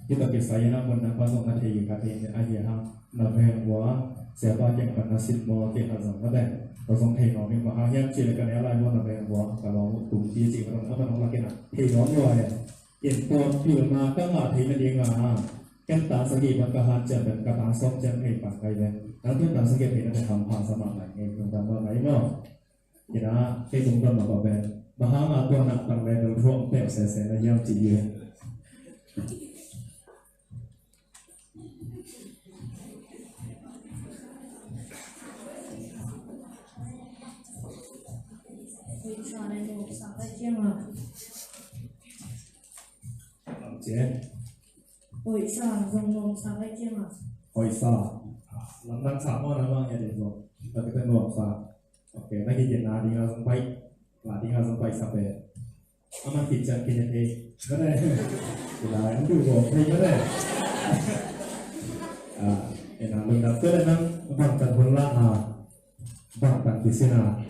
Hita kisai in a mun nang pa zong na thei ka thei in a hi a hang na veng vua siapa kiang pan na sin maw kiang a zong ka te. Ka zong thei nuam in mah a hiam ci le ka ne a lai maw na veng vua ka lawng tum ti ci ka zong a man hong lak in a thei nuam lua e. In tuam pil na ka ngah thei na ding a ken tan sa hi man ka han cian pen ka tan sawm cian thei pan kai le. Nang tun tan sa hi thei na te ham pha sa mah ngai ngai tung tan mah ngai maw. Kina kei tung don ma ba ben. Ba hang a tua nak tang le bel thuak peuh sese na hiam ci hi. Hoih sa le nuam sa kai ciang a. Lam ciang. Hoih sa zong nuam sa kai ciang a. Hoih sa. Lam dang sa maw na mang ya ding zong. Tapi kan nuam sa. Ok, na kikin na ding a zong pai. Na ding a zong pai sa pe. A man kican kin e thei. Ka dai. Kila ang du go thei ka dai. Ah, e na lungdam te le nang bang tan hun la a. Bang tan kisin a.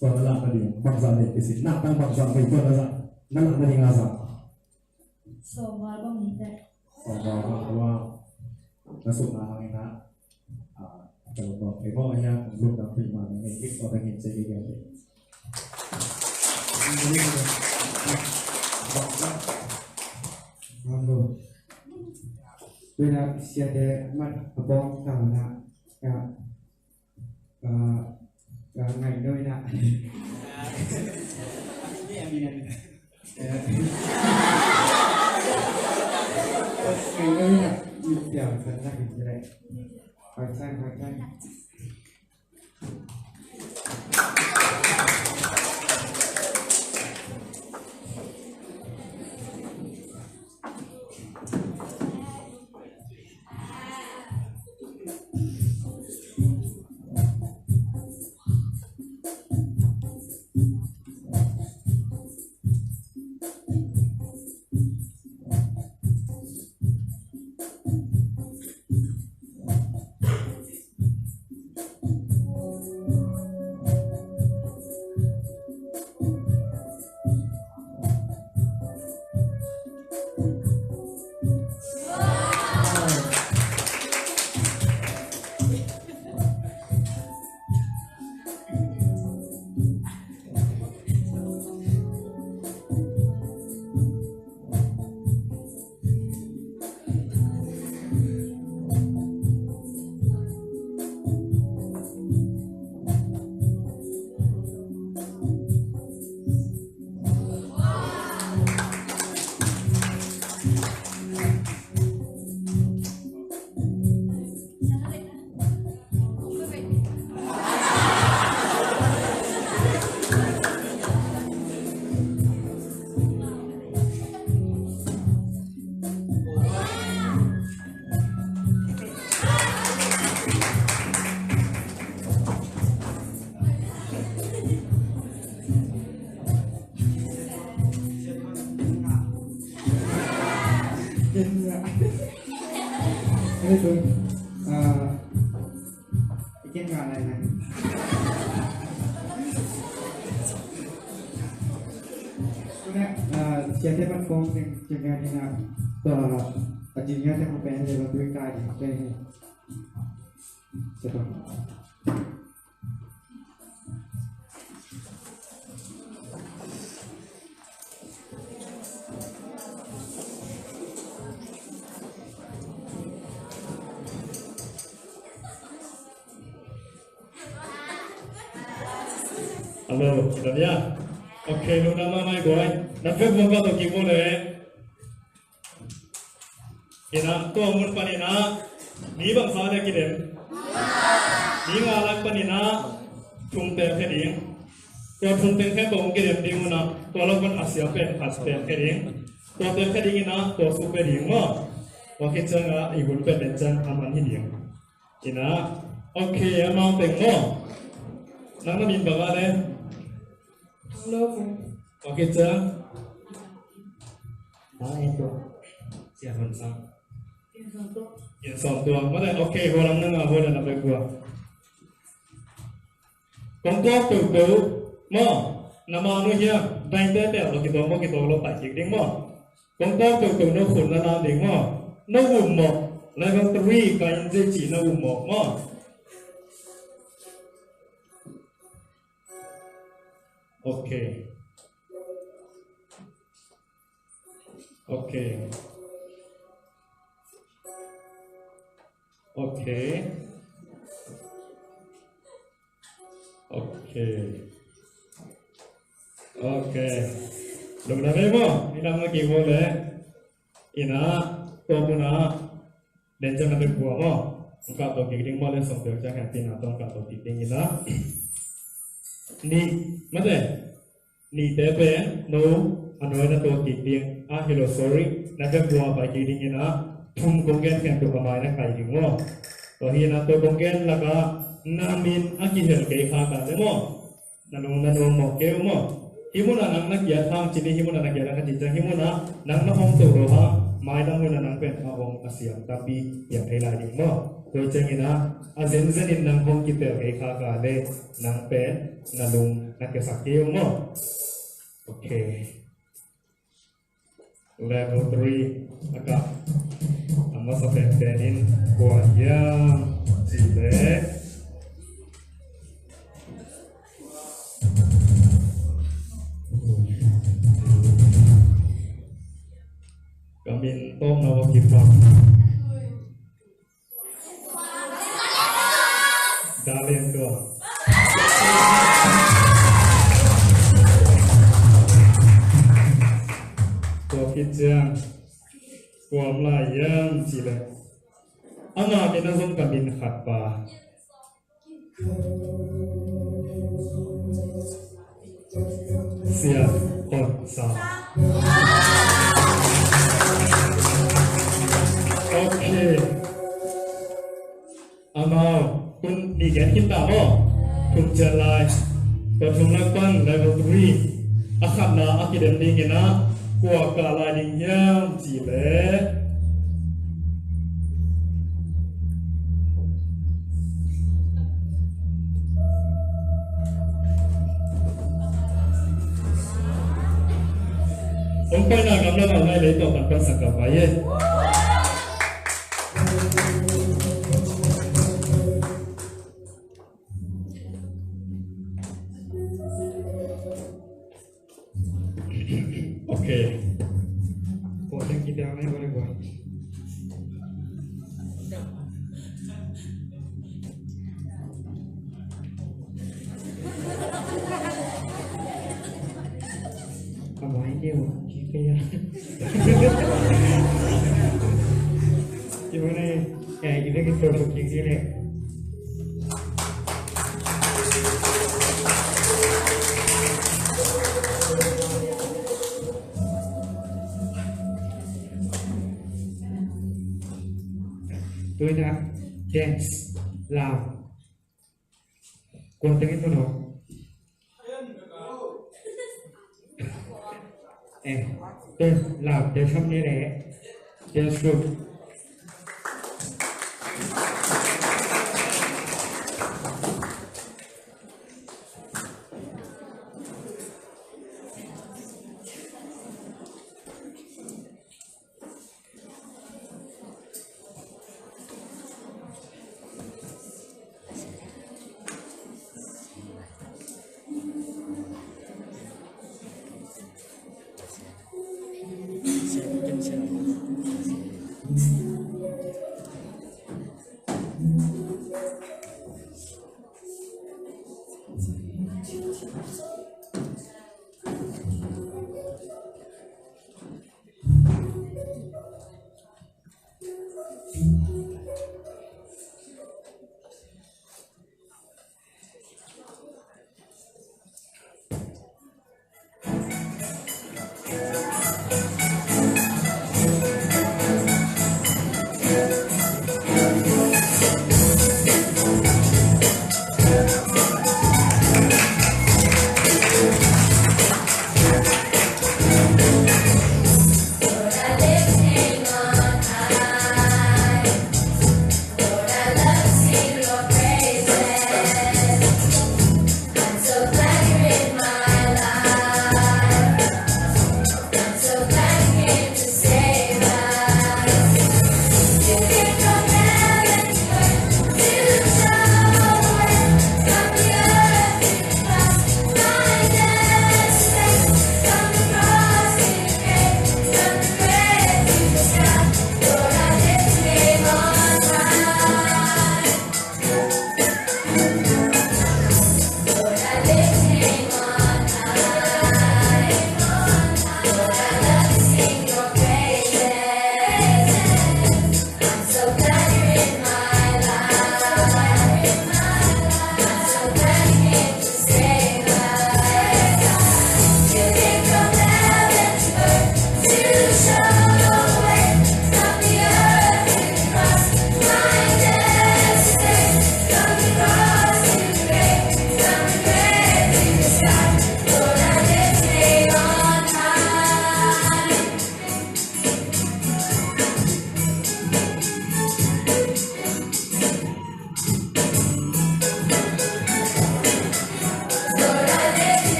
Tua na la na ding bang sa le kisin na tang bang sa le tua na sa. Na la na ding a sa. Sawmval bang hi teh. Sawmval bang tua. Na suk na hang ina. Ah, ka lawm bang. Ei bang a hian lungdam pi ma na ngei dik tua na ngei cei ngei ngei. Hello. Tuina siate mat a bawng tau na. Ya. Ka, ka ngai noi na. Ngai noi na. Mit piang kan na hin re. Khoi chan, khoi chan. Ken ngah. Ken ngah. Ken ngah lai lai. Tuna, ah, siate pan kong teng, teng ngah ni na, tua, a junior te ko pen level three kai ni, pen ni. Siapa? Hello, Dania. Okay, lu nama mai goi. Nampak muka tu kimu le. Ina, tua mun pan ina, ni bang sa le kidem. Ni nga lak pan ina, thum teng khe ding. Tua thum teng khe tong kidem ding una, tua lak pan a sia pen khat teng khe ding. Tua teng khe ding ina, tua su pe ding maw. Tua khe ciang a, i hun pen den ciang a man hi ding. Ina, okay, amau teng maw. Nang na min bang a le. Hello. Okay, ciang. Nang en tua. Sia Hon Sang. Yen Sawm Tuang. Mate, okay, hualam nang a hualam na pe gua. Kong tuak peuhpeuh maw, na ma nu hiam, daite tel lo kitawng maw, kitawng lo pai kik ding maw. Kong tuak peuhpeuh no khun na lam ding maw. No um maw, level three ka in zei ci na um maw, maw. Okay. Okay. Okay. Okay. Okay. Lungdam ei maw, i dam na kik maw le. Ina, tua muna, den ciang na bek bua maw. Ong kah to kik ding maw le, sawm peuh ciang hen tina tawh ong kah to kik ding ina. Ni, mate. Nihte pen no a nuai na tuak kik ding a, hi lo, sorry, na bek bua pai kik ding ina, thum kong gen khempeuh a mai na kai ding maw. Tua hi ina, tua kong gen laka na min a kihel kei kha ka le maw. Na lung na nuam mawk kei uh maw. Hih munah nang na kiat hang ci ni, hih munah na kiat hang ci ciang, hih munah nang na hong to lo hang, mailam munah nang pen a om a siam tampi piang thei lai ding maw. Tua ciang ina, a zenzen in nang hong kitel kei kha ka le, nang pen na lung na kiasak kei uh maw. Okay. Level three a kah a masa penpen in kua hiam cih leh, ka min tawpna va kipak. Dalian tua. Tua khit ciang, kuam lai hiam cih leh, ama min a zong ka min khat pa. Sia Hon Sang. Okay. Amau, tun nih gen khit ta maw. Thum ciat lai. Tua thum lak pan level three. A khatna a kidem ding ina, kua kah lai ding hiam cih leh. Lo lo lai le to kan kan sa ka bai ye. Okay. Ko teng ki teng ne ko le ko. Ka mai ne ko ki pe ya. Ki mo ne. Eh, i bek in thotho kik dih leh. Tu-in ah dance, lau. Kua teng in thotho. Eh, tua lau dance group ni leh. Dance group.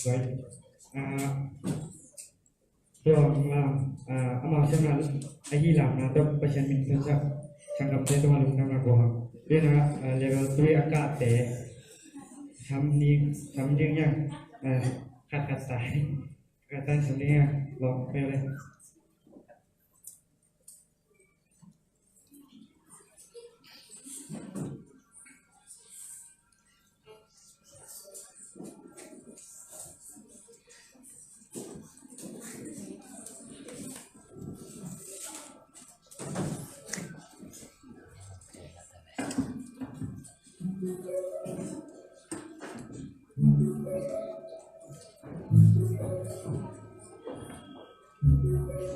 Right. Ah, tua, ah, ah, amau siamna ahi lamna tawh Pasian min thangsak, sanggamte tungah lungdamna ko hang. Tua na, ah, level three a kahte, sam ni, sam ding yang, ah, khat khat ta. Khat ta sam ding yang, lawm peuh le.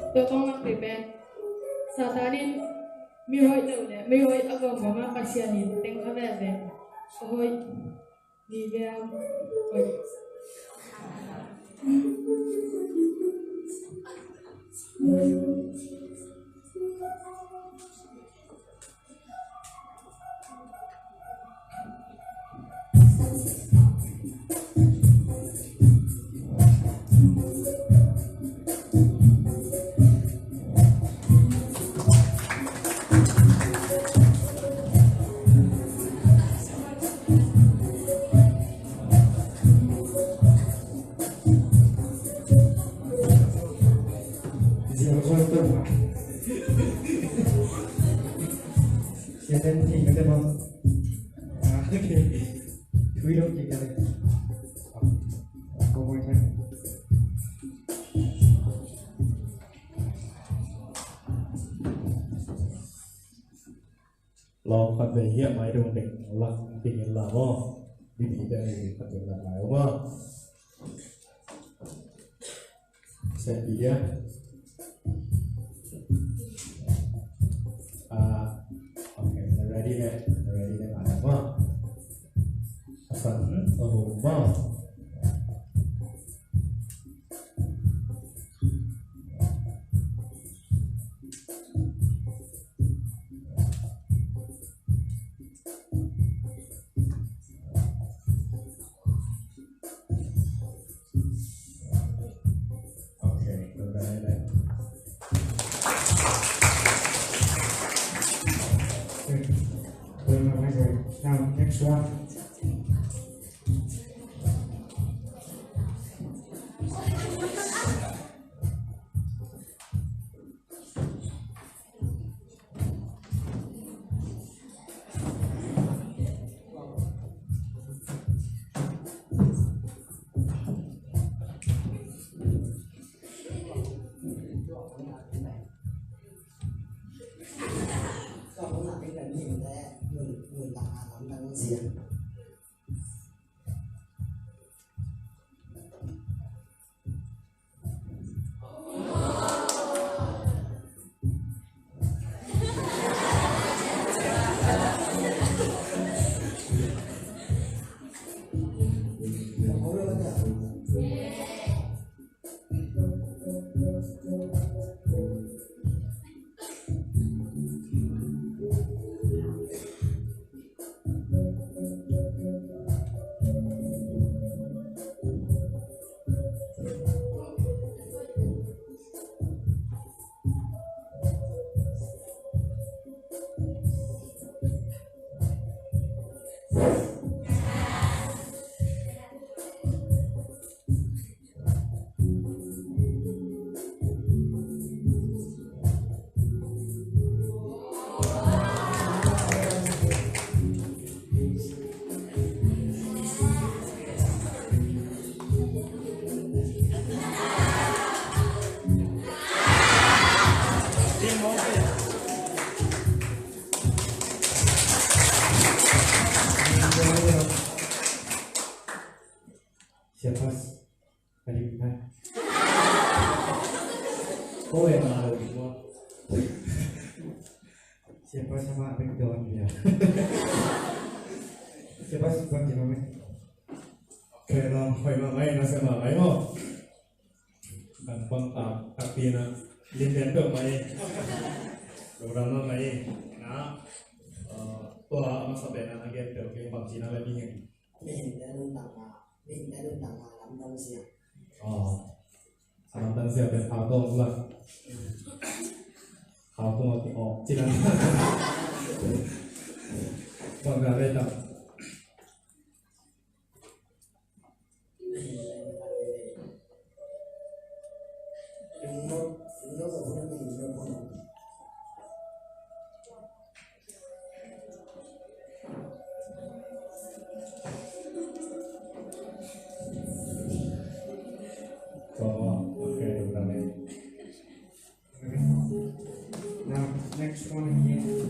Tua kong lakpih pen Satan in mi hoih deuh le mi hoih a gawmgawm ah Pasian in teng a veve a hoih ni ve a hoih. Seventeen ka te maw? Ah, okay. Thui lo kik ka le. Go more time. Lawm khat vei hiah mai dong ding lak ding in la maw. Bibi te ai khat ding lak lai maw. Set pi dia. Ah, okay, ready le, ready le, mai maw. Asan, oh, maw. Okay, now, next one. Siapa? Kali na. Ko e ma lo mo. Siapa sama abek don dia. Siapa suka dia mame. Kaya lang hoy ma mai na sa ma mai mo. Kan pang tak tapi na linden do mai. Program ma mai na. Tua masa pena na gen do ke pang Cina lagi ni. Linden do tak ma. Linden do tak ma. Lamdang zia. Aw. A lamdang zia pen khau tawng uh a. Khau tawng a ki awk ci dan. Bang a lei tak. Now, next one here.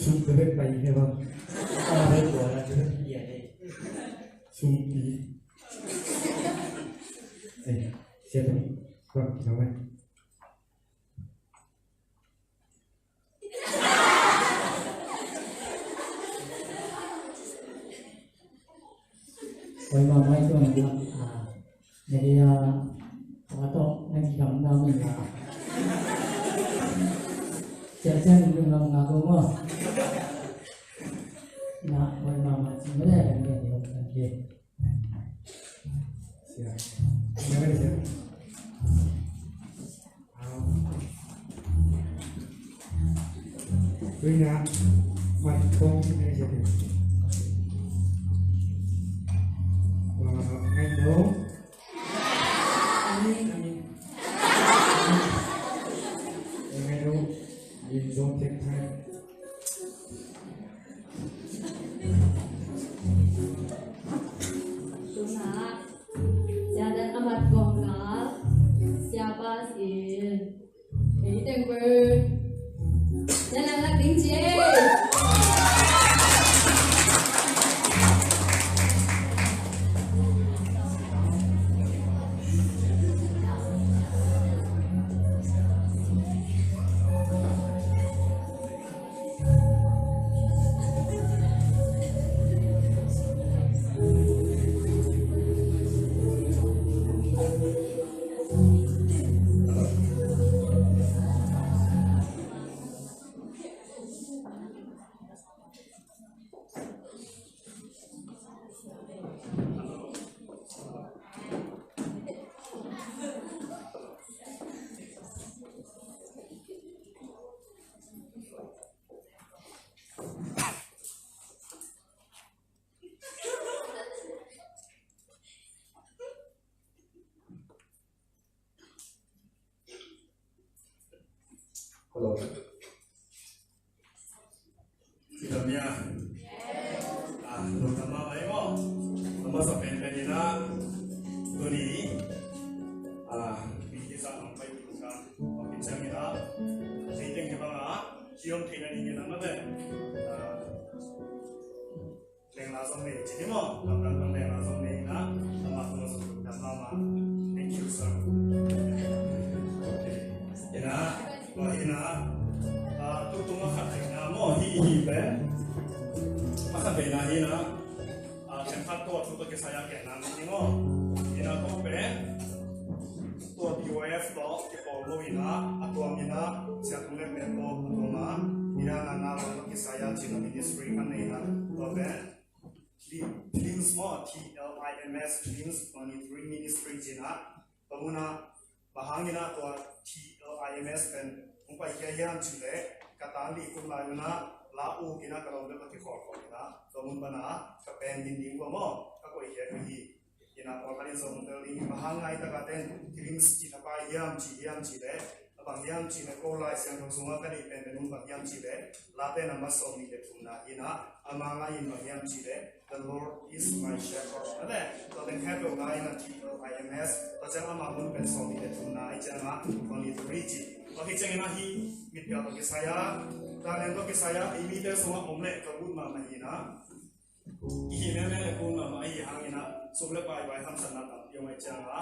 Sungpi bek pai hi hia bang. Tua bek tua na tu hi hia nei. Sungpi. Eh, sia tu. Bang, kita mai. Oi, ma mai tu na dia. Ah, na dia. Wa to na ki kam na mi na. Sia sia ni ngam ngam mo. Na, oi, ma mai tu na dia na dia na dia. Sia. Sia. Sia. Tui na mat kong si nai sa te. Ngai no. Amin, amin. Ngai no. Amin, don't take time. Tuna. Sia dan a mat kong na. Sia pas in. Ei teng peuh. Sia dan lak ding ci ei. Hello. Kita mia. Ah, lungdam mahmah ei maw. A masa penpen in ah, tuni, ah, mi kisa ang pai tung ka, a pi ciang in ah, thei teng hi bang ah, ci om thei na ding in ah, mate. Ah, Lengla zong nei ci ni maw, lamdang tang lengla zong nei, Saya kena ni ngo. Ina ko pen tua B Y F tawh kipawl lo ina, a tuam ina, sia tung le pen tawh a tuam a, ina na na lo kisaya cina ministry kan nei na, tua pen Tlims maw, T L I M S, Tlims Twenty-three Ministry cina, tua muna, bang hangina tua T L I M S pen hong pai khia hiam cih leh, ka tan li kum lai ina, la u kina ka lawm le ka kikhawlkhawlina, tua mun pana ka pen din ding ua maw, ka koih khia ka hi. Ina pawlkhat in zong tel ding, bang hang ngai taka ten Tlims cih a pai hiam cih hiam cih leh, a bang hiam cih leh, ko Lai Siangtho sunga ka deih pen pen un bang hiam cih leh, Late number sawmnih le thumna ina, ama ngai in bang hiam cih leh, The Lord is my shepherd. Ate, tua teng khempeuh ngai ina T L I M S, tua ciang ama mun pen sawmnih le thumna i cianga, twenty-three ci. Tua hi ciangina hi, mitphial tua kisaya, talent tua kisaya, i mite sunga om le ka ut mahmah ina. I hi meme le kul mahmah i hangina, sum le pai pai hamsatna tampi om i cianga.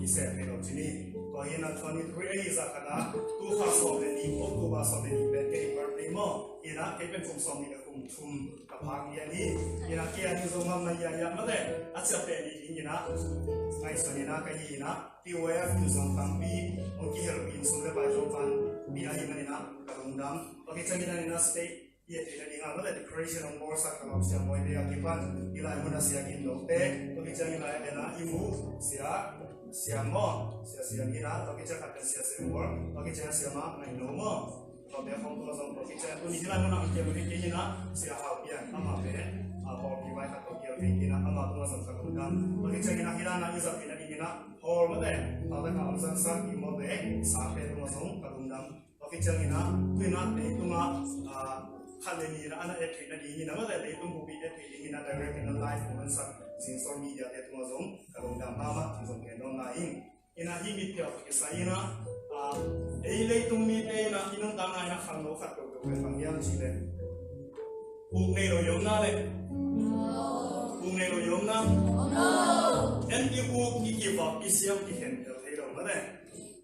I sep hi lo cini. Tua hina twenty-three ahi zah khat a, tu kha sawm le nih, October sawm le nih pen kei birthday maw. Ina, kei pen kum sawmnih le kum thum ka phak lian hi. Ina, kei a ding zong ngam na ia ia mate, a ciapteh ni ding ina. Ngaihsun ina ka hi ina, T Y F in zong tampi, ong kihel in sum le pai zong pan, mi ahi man ina, ka lungdam. Tua hi ciangina ina state, i et theihna ding a, mate decoration ong bawlsak ka lau sia mawi te a kipan, i lai mun a sia Gin Lo te, tua hi ciang i lai a dena i mu, sia, sia maw, sia sia ni na, tua hi ciang khat pen sia sia maw, tua hi ciang sia ma, ngai no maw. Tua te khawng tua zong tua hi ciang, tuni hi lai mun a kial hi kei ni na, sia Hau Pian, ama pen, a, pawlpi vai khat tua kial hi kei na, ama tua zong ka lungdam. Tua hi ciang i na, hi lai na i zat hi na ding i na, hall mate, tua te ka ong zat sak i maw te, sa te tua zong ka lungdam. Tua hi ciangina, tuina leitunga, ah, khat le nina ana et theihna dingina, mate leitung bupi et theih dingina, direct ina live ong mansak, Zingsol Media te tunga zong ka lungdam mahmah, zong ken dong na in. Ina hi mitphial tua kisai ina, ah, ei leitung mite ina, i nuntakna ina khangno khat peuhpeuh pen bang hiam cih leh, uk nei lo i omna le, uk nei lo i omna. En i uk i kivak i siam kikhen tel thei lo mate.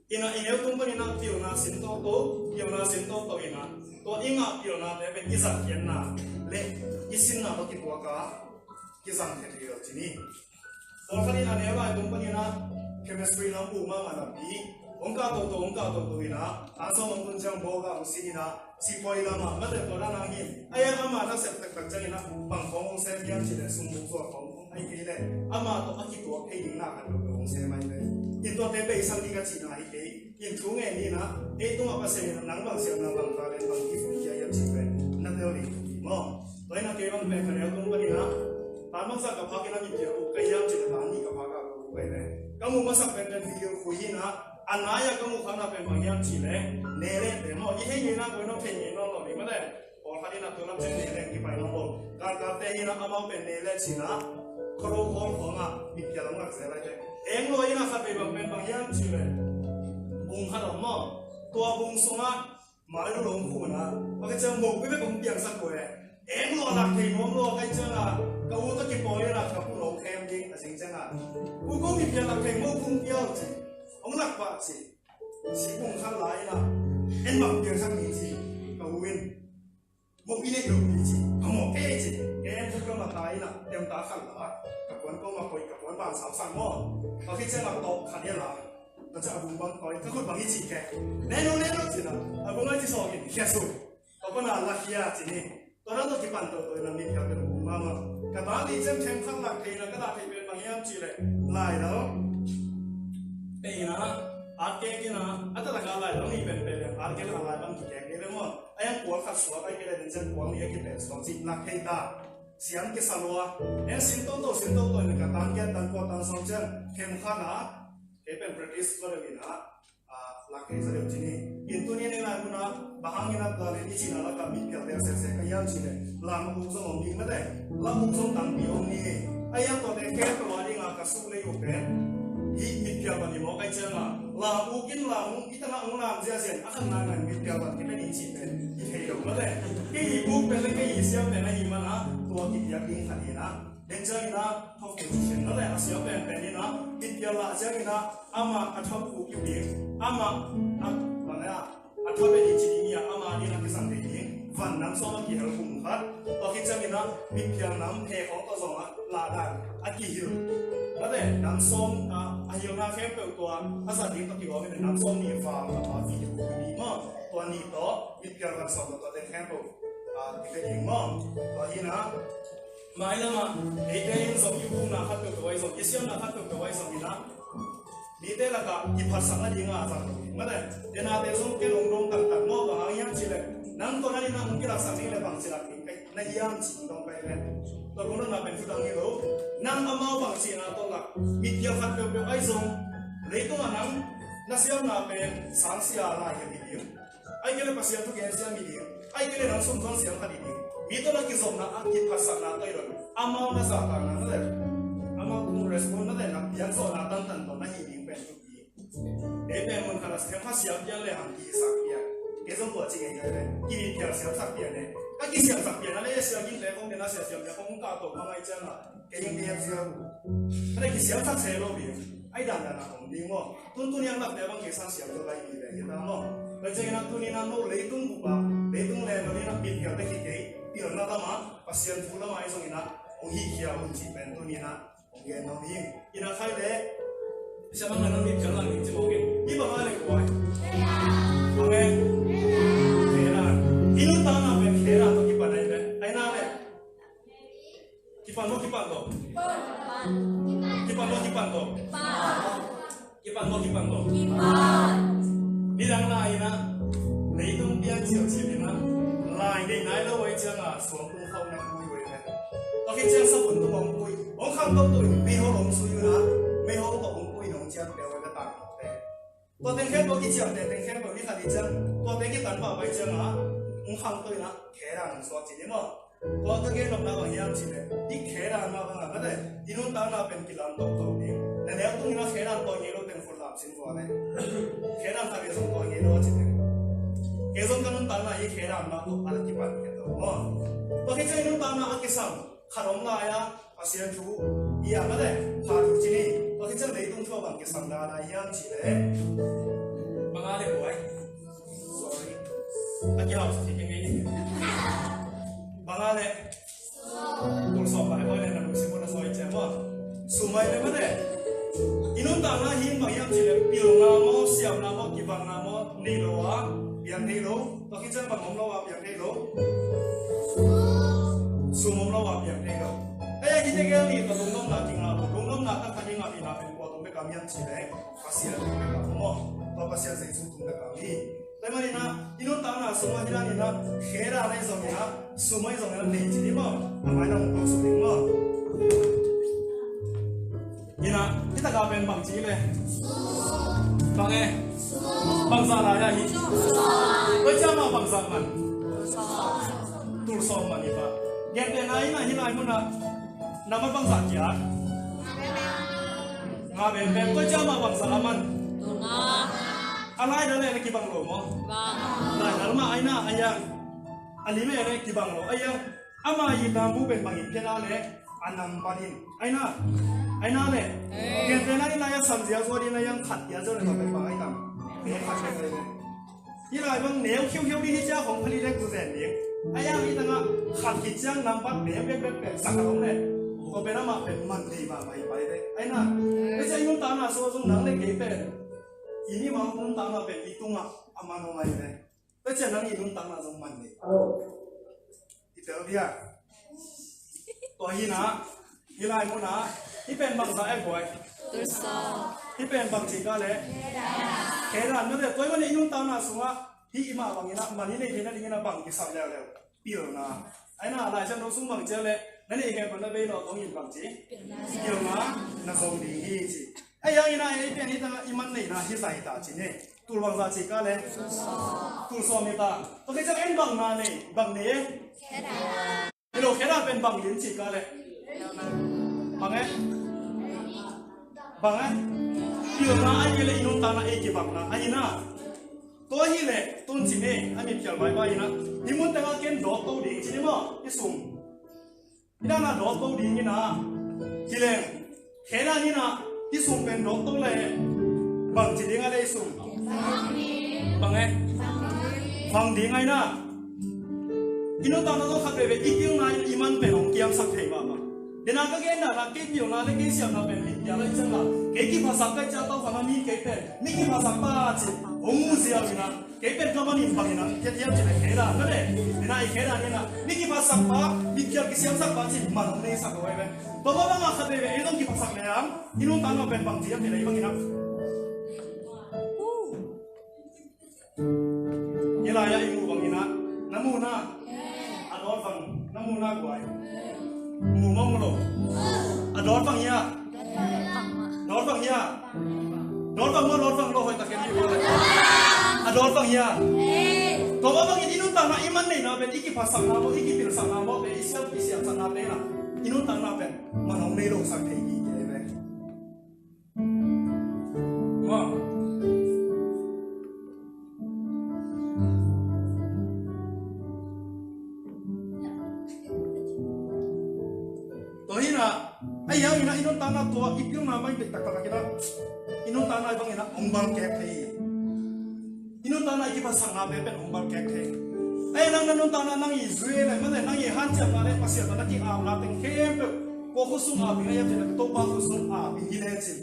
Ina i neu tung panin a pilna sin toto, pilna sin toto ina, tua i ngah pilnate pen i zat khiatna le i sinna tawh kituak a kizang thei thei lo cini. Pawlkhat in a neu lai tung panin a chemistry lam uh mahmah napi, hong kah toto, hong kah toto ina, a sawm hong tun ciang bawk a hong sin ina, sipuai lamah mate tua dan a hi. A iang ama na sep taktak ciangin a bang khawng hong sem hiam cih leh sum buk zuak khawng hong ai kei leh ama tawh a kituak thei ding na khat lo hong sem ai ve. In tuate beisak ding ka cihna hi kei. In thu ngen ni na, ei tungah Pasian in nang bang siamna bang talent bang gift hong pia hiam cih leh na tel ding hi maw. Tua in a kei bang pen ka neu tung panin a, tan bangzah ka phak in a mi pia uh ka hiam cih leh tan nih ka phak a ka uh ka hi ve. Ka muh masak pen pen video khui in a, a nai-a ka muh khatna pen bang hiam cih leh, ne leh te maw, i hei ngeina koi nong thei ngei nawn lo ding mate. Pawlkhat in a tu lam ciang ne leh kipai nawn lo. Galkalte in a amau pen ne leh cih na, khuaro khawl khawng a mitphial hong lak zel lai te. Eng lua in a khat vei bang pen bang hiam cih leh, bung khat om maw. Tua bung sungah mailu lo hong khum a, tua ka ciang mawkpi bek hong piangsak uh e. Eng lua lak thei nuam lua ka hih ciangin a, ka u tawh kipawi in a ka pu lo khem ding a cing ciangin a, u ko mitphial lak thei mawk hong pial ci, hong lak pah ci. Sibung khat la in a, en bang piangsak ni ci, ka u in. Mawk i neih lo ni ci, a mawk e ci. Ka en thuk ka mata in a, tem ta khat la, ka puan ko ma koih, ka puan ban sam sang maw. Ka khit ciang a tawh khat e la. Ka ciang a bung bang koih, ka khut bang i ci ke. Ne no, ne no ci na, a bung a ci sawk in, khia su. Ka pana la khia ci ni. Tua dan tawh kipan toto in a mit ka pen bung mama. Ka ta ni ciang khem khat lak thei na, ka ta thei pen bang hiam ci leh. Lai lo. Te in a, art kek in a, a ta lak a lai lo ni pen pen, art kek a lai bang ki kek ni le maw. A yang kual khat suak ai kei le den ciang kual ni a kipen suak cih lak thei ta. Siam kisa lua. En sin toto, sin toto in ka tan kiat tan kua tan sawm ciang khem khat a. Kei pen practice va deuh in a, a, lak thei sa deuh ci ni. In tuni in a ngai mun a, bang hangin a tua le ni cih na lak a mit pial deuh sese ka hiam cih leh. Lam a uk zong om ding mate. Lam uk zong tampi om ni. A yang tua te kei tua ding a ka suk lei uk pen. Hi mit pial va ni maw kai ciang a. Lam uk in lam uk i tang a ong lam zia zen a khan na ngai mit pial va ni pen in cih pen. I thei lo mate. Kei hi uk pen le kei hi siam pen a hi man a. Tua ki piak ding khat hi na. Den ciangin a, top position na le a sia penpen in a, mit pial lah ciangin a, ama a thap uh kipik, ama a, bang a, a thap e ding ci ding i a, ama ding a kisam thei ding, van nam sawm a kihel kum khat. Tua khit ciangin ah mitphial nam phe khawng tawh zong ah lahdan a kihil. Mate, nam sawm a, a hilna khempeuh tua a zat ding tawh kigawm in nam sawm nih val a tua kihil kum ni maw? Tua ni tawh mitphial van sawm tawh tua teng khempeuh a kipia ding maw? Tua hi in ah mailam ah eite in zong i ukna khat peuhpeuh ahi zong, i siamna khat peuhpeuh ahi zong in ah mite lakah kiphatsak nading a zang lo hi. Mate, denate zong ken hong dong taktak maw, bang hang hiam cih leh nang tawh na ni nang hong kilaksak ding leh bang ci lak ding ka hi na hiam ci hong dong ka hi ve. Tua lungdamna pen thu dang hi lo. Nang amau bang cihna tawh lak, mitphial khat peuhpeuh ahi zong, leitungah nang na siamna pen sangsia lai hi ding, ahih kei leh Pasian thu gen siam hi ding, ahih kei leh nang sum zon siam khat hi ding. Mi tawh na kizopna a kiphatsakna tawh hi lo. Amau na zahtakna na leh, amau tung respond na leh na piakzawhna tantan tawh na hi ding pen thupi hi. Ei pen mun khat a siam khat siam pian leh hang kihisak pian. Kei zong tua ci ngei ngei leh kimitphial siamsak pian leh, a kisiamsak pian a leh a sia gin leh kong den a sia siam leh kong kah tawh ma ngai ciang a kei hing pian sia uh. A leh kisiamsak se lo ding. Ai dandan a om ding maw? Tuntun yang lakte bang kei sang siam zo lai ni ve hi ta maw? Tua ciangin a tuni na no leitung bup a, leitung level in a mitphial te khit kei, pilna lam a, Pasian thu lam a i zongin a hong hi khia un cih pen tuni na hong gen nuam hi. Ina khai le, siamang na mitphial lang ding ci mawk in. Hi bang a le kuai. Bang e. Khe dan. I nuntakna pen khe dan tawh kipan ahi ve. Ai na le. Kipan maw, kipan tawh. Kipan maw, kipan tawh. Kipan maw, kipan tawh. Nidang lai in a, leitung pian ciauciau in a, lai nei nai lo ahih ciang a, suang tung khauh na kui uh hi ve. Tua khit ciang sabun tung hong kui, hong kham toto in, meihol hong sui uh na, meihol tawh hong kui in hong ciam peuh uh hi ve, tang tawh te. Tua teng khempeuh kiciamteh teng khempeuh ni khat hi ciang, tuate kitan pah pai ciang a, hong khangto in a, khe dan hong suak ci ni maw? Tua ka gen nopna bang hiam cih leh, i khe dan mah bang a, mate, i nuntakna pen kilam toto ding. Na neu tung in a khe dan tawi ngei lo teng khut lam sin vua le. Khe dan khat vei zong tawi ngei lo a ci teng. Kei zong ka nuntakna i khe dan mah tawh a la kipan khe to maw? Tua khit ciang i nuntakna a kisam khat om lai a, Pasian thu i a, mate, pha thu ci ni. Tua khit ciang leitung thu a bang kisam lai hiam cih leh, bang a le buai. Sorry. A kihau sa thei kei ngei ni. Bang a le. Tul sawm lai buai le na lungsim uh na sawi ciang maw. Sum ahi le mate. I nuntakna hi bang hiam cih leh pilna maw, siamna maw, kibangna maw, nei lo a, piang thei lo. Tua khit ciang bang om lo a piang thei lo? Sum om lo a piang thei lo. Ei, a hi tegel ni tawh lungdamna kingah lo. Lungdamna taktak i ngah theihna pen kua tung bek a hiam cih leh Pasian tung bek a maw. Tua Pasian Jesu tung bek a hi. Tua ahih manin a, i nuntakna sungah hi dan in a, khe dan ahi zongin a, sum ahi zongin a nei ci ni maw. A mai lam hong tawk suk ding maw. Ina, hi taka pen bang ci le? Bang e? Bangzah lai a hi? Koi ciang mah bangzah man? Tul sawm man hi pa. Gentehna ina hi lai mun ah nambat bangzah kiat? Nga bembem. Koi ciang mah bangzah a man? A lai dal le na kibang lo maw? Lai dal mah aina a yang. A lim e le kibang lo a yang. Ama itna mu pen bangin kena le a nambat in. Aina. Aina le. Gentehna in a yang samzia zuat in a yang khat dia zuat in a pen bang ai tam. Pen khat pen ai le. Hi lai bang neu khiuhiu ding hi cia hong phali le tu zen ding. A yang i tangah khat khit ciang nambat bem bek bek pen sak a om le. Tua pen amah pen man dei mahmah hi pai le. Aina. Tua cia i nuntakna sung zong nang le kei pen i mimang nuntakna pen i tungah a man om ai le. Tua cia nang i nuntakna zong man dei. I tel dia. Tua hi na, hi lai mun ah, hi pen bangzah e buai? Tul sawm. Hi pen bang ci ka le? Khe dan mate, tua hi mah i nuntakna sungah, hi i mah bangin ah, man i neih theihna dingin ah bang kisam leuleu? Pilna. Aina, Lai Siangtho sung bang ci a le, na neih khempeuh na bei lo, kong in bang ci? Pilna. Na zong ding hi ci. A yang ina ei pian hi ta, i man neihna hi zai ta ci ni. Tul bangzah ci ka le? Tul sawm hi ta. Tua khit ciang en bang na nei, bang nei e? Hi lo, khe dan pen bang lim ci ka le? Bang e? Bang e? Pilna ai kei le i nuntakna ei kibangna. Ai na. Tua hi le, tun ci ni, a mitphial baibai ina. Hi mun tengah ken dawt to ding ci ni maw? I sum. Hi dan a dawt to ding ina, hi leng, khe dan ina, i sum pen dawt to le, bang ci ding a le i sum. Bang e? Bang ding a ina. I nuntakna tawh khat veve i pilna in i man pen hong kiamsak thei mahmah. Dena ka genna na, kei pilna le kei siamna pen lim pia lai ciang la, kei kiphasak kai cia tau kha na mi kei pen mi kiphasak pa cin hong mu ziau ina. Kei pen ka manin bangin a, kei hiam cih leh kei dan, na le, ina i kei dan ina, mi kiphasak pa, mi kisiamsak pa cih man hong neisak lo ai ve. Tua mah bangin khat veve ei zong kiphasak leh ang, i nuntakna pen bang ci hiam cih leh i bangin a, i lai-ah i muh bangin a, na muhna a dawt bang, na muhna guai. Mu maw mu lo? A dawt bang hia? Dawt bang hia? Dawt bang maw, dawt bang lo, hoih takin i mu. A dawt bang hia? Tua mah bangin i nuntakna i man neihna pen, i kiphasakna maw, i kipilsakna maw pen, i siam, i siamsakna pen a, i nuntakna pen man hong nei lo sak thei hi, hi ve. Maw. Tua hi na, a hiang ina i nuntakna tua i pilna mai taktak ina, i nuntakna i bang ina hong bal kek thei. I nuntakna i kiphasakna pen pen hong bal kek thei. A hiang nang na nuntakna nang i zui le, man le nang i hanciamna le, Pasian na ki-apna teng khempeuh, kua khua sung a bing a hiam cih le, Topa khua sung a bing hi le cin.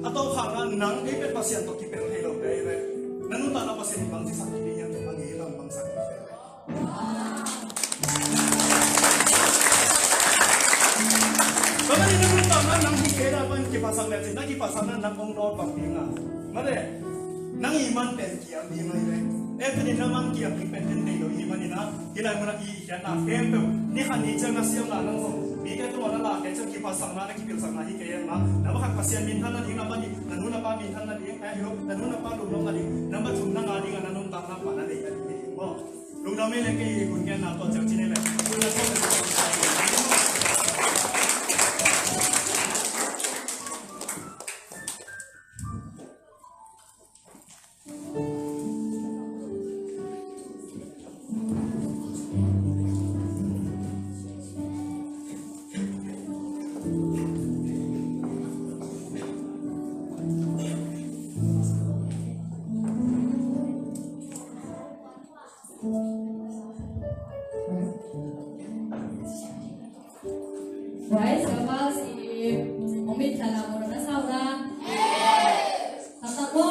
A tawpkhakna nang ei pen Pasian tawh kipel thei lo te ei ve. Na nuntakna Pasian in bang ci sak hi ding hiam cih, a ngei lam bang sak hi te. Tua manin na nuntakna nang hi kei na pan kiphasak le cin, na kiphasakna nang hong dawt bang ding a. Mate, nang i man pen kiam ding a hi ve. Ei pen in na man kiam ding pen den nei lo hi manin a. Hih lai munah i khiatna khempeuh, ni khat ni ciang na siamna nang zong, mite tungah na lak khit ciang kiphatsakna, na kipilsakna hi kei a, namba khat Pasian minthan nading, namba nih na nu na pa minthan nading, eh, hi lo, na nu na pa lungnop nading, namba thum nang a dingin na nuntakna pan a nei nading hi ding maw. Lungdam ei le kei i hun genna tua ciang ci ei le. Praise the Lord, i omit tana murna sauna. Taktak ko.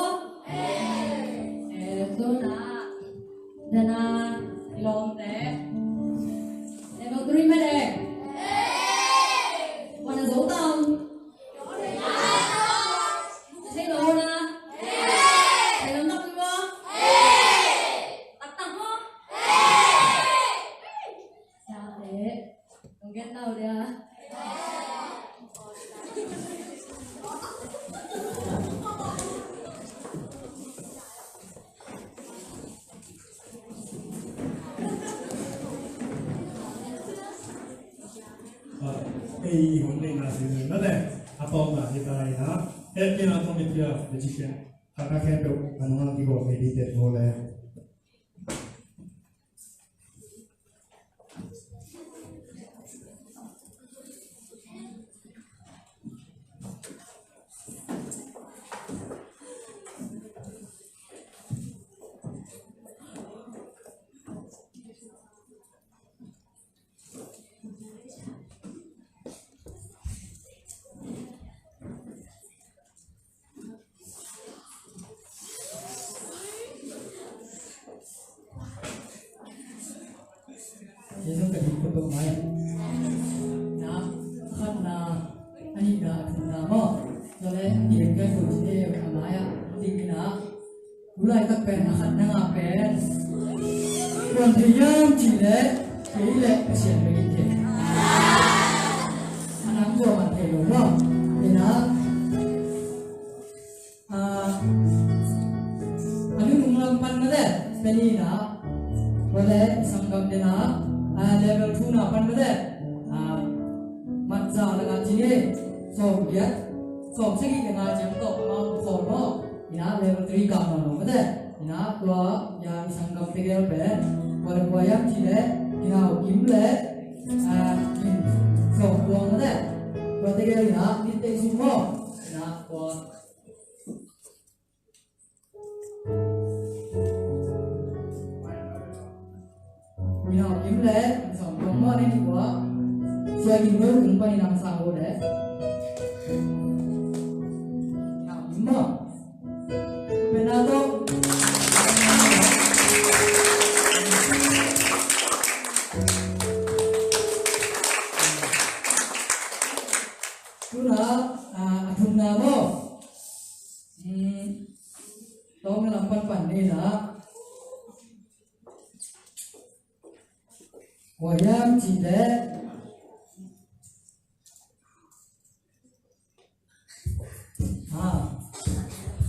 Eh, tu na. Dana, ilawmte. Level three mah de. Wana zo tam. Thei lo na. Thei lo nak lo. Taktak ko. Sa te. Tung gen tau dia. Ei hun nei na sin na le. A tawm na hi ta na. Heh pia na tawm pia. Magician. Khat na khen peuh. Anung ang kigo kei di te ko le. Jesu ka hih ko tuk mai. Na, khatna, a nihna, a thumna maw. Tua leh, i eng kai ko ci te a mai ah, ding ina. Tulai tak pen a khatna ngah pen. Kuan thei hiam cih leh, kei leh Pasian bek in thei. A nang tua man thei lo maw. Ina. Ah, a nunung lam pan mate, pen ina, wale sanggam dena, ah, level two na pan mate, ah, matza langa cini, sawm giat, sawm sagih langa ciang tawh amau khol maw, ina level three kah nawn lo mate, ina tua, ya i sanggam tegel pen, wale kua hiam cih leh, ina kim le, ah, kim sawm tuang mate, tua tegel ina, nitteh sung maw, ina tua. Ina kim le Tingmung kung panin ang sa hole. Mo. Penato. Tuna, ah, a thumna mo. Hmm. Tawng na lam pan pan ni na. Kua hiam cih leh ha,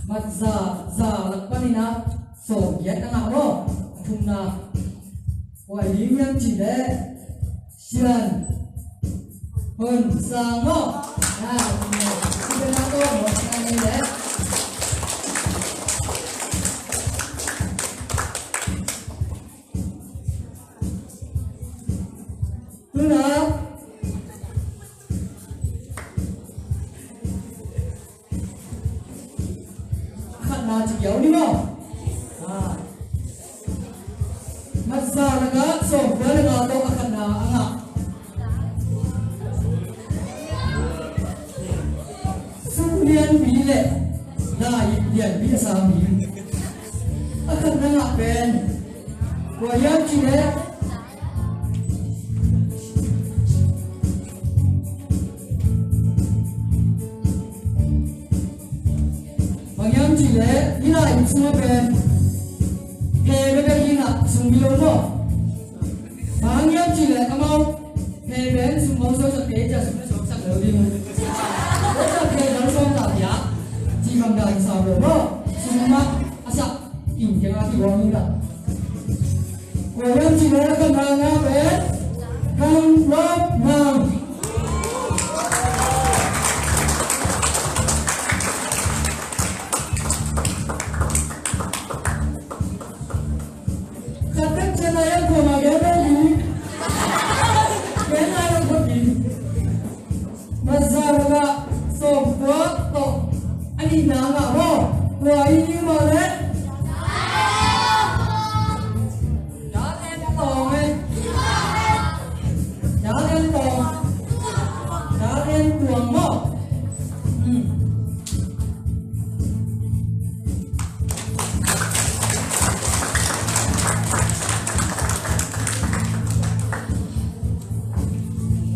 mat za, za lak panin ah sawm giat a ngah maw? A thumna kua hi hiam cih leh Sian Hun Sang maw? Ha, a thumna kua hi hiam cih leh Tuna a khatna ci kiau ni maw? Ah. Mat za lakah sawm kua lakah tawh a khatna a ngah. Suk lianpi le lai lianpi a sa mi. A khatna ngah pen kua hiam cih leh bang hiam cih leh hih lai ip sungah pen phe bek hi na sung mi lo maw? Bang hiam cih leh amau phe pen sung mawk suaksuak te cia sung na suaksak lo ding. Tua cia phe dang suak ta pia ci bang dang sam lo maw? Sung mah a sak in kiang a kiguang in ta. Kua hiam cih leh a khatna ngah pen Kam Lop Nang. Khat tek ciang lai a kuamah gen lo ding. Gen lai lo ding. Mat za lakah sawm kua tawh a nihna ngah maw? Kua hi ding maw leh? Dalen Tawng eh. Dalen Tawng. Dalen Tuang maw? Hmm.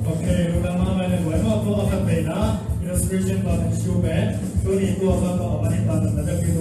Ok, lungdam mahmah in a buai maw, tua a khat pen a illustration bang in shu pen tuni tua khat tawh a man in bang in a dam in